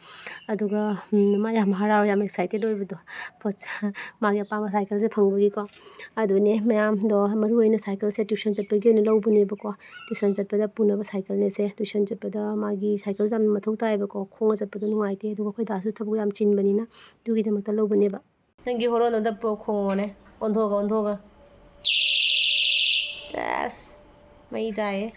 ꯑꯗꯨꯒ, ꯎꯝ, ꯃꯥ ꯌꯥꯝ ꯍꯔꯥꯎ, ꯌꯥꯝ ꯑꯦꯛꯁꯥꯏꯇꯦꯠ ꯑꯣꯏꯕꯗꯣ, ꯄꯣꯠ-, ꯃꯥꯒꯤ ꯑꯄꯥꯝꯕ ꯁꯥꯏꯀꯜꯁꯦ ꯐꯪꯕꯒꯤꯀꯣ꯫ ꯑꯗꯨꯅꯦ ꯃꯌꯥꯝꯗꯣ, ꯃꯔꯨꯑꯣꯏꯅ ꯁꯥꯏꯀꯜꯁꯦ ꯇ꯭ꯌꯨꯁꯟ ꯆꯠꯄꯒꯤ ꯑꯣꯏꯅ ꯂꯧꯕꯅꯦꯕꯀꯣ꯫ ꯇ꯭ꯌꯨꯁꯟ ꯆꯠꯄꯗ ꯄꯨꯅꯕ ꯁꯥꯏꯀꯜꯅꯦ ꯁꯦ꯫ ꯇ꯭ꯌꯨꯁꯟ ꯆꯠꯄꯗ ꯃꯥꯒꯤ ꯁꯥꯏꯀꯜꯁꯦ ꯌꯥꯝ ꯃꯊꯧ ꯇꯥꯏꯌꯦꯕꯀꯣ, ꯈꯣꯡꯅ ꯆꯠꯄꯗꯣ ꯅꯨꯡꯉꯥꯏꯇꯦ꯫ ꯑꯗꯨꯒ ꯑꯩꯈꯣꯏ ꯗꯥꯁꯨ ꯊꯕꯛ ꯌꯥꯝ ꯆꯤꯟꯕꯅꯤꯅ ꯑꯗꯨꯒꯤꯗꯃꯛꯇ ꯂꯧꯕꯅꯦꯕ꯫ ꯅꯪꯒꯤ ꯍꯣꯔꯣꯟꯗꯣ ꯑꯝꯇ ꯄꯨ-, ꯈꯣꯡꯉꯣꯅꯦ꯫ ꯑꯣꯟꯊꯣꯛꯑꯒ, ꯑꯣꯟꯊꯣꯛꯑꯒ꯫ ꯁꯦꯁ, ꯃꯩ ꯇꯥꯏꯌꯦ꯫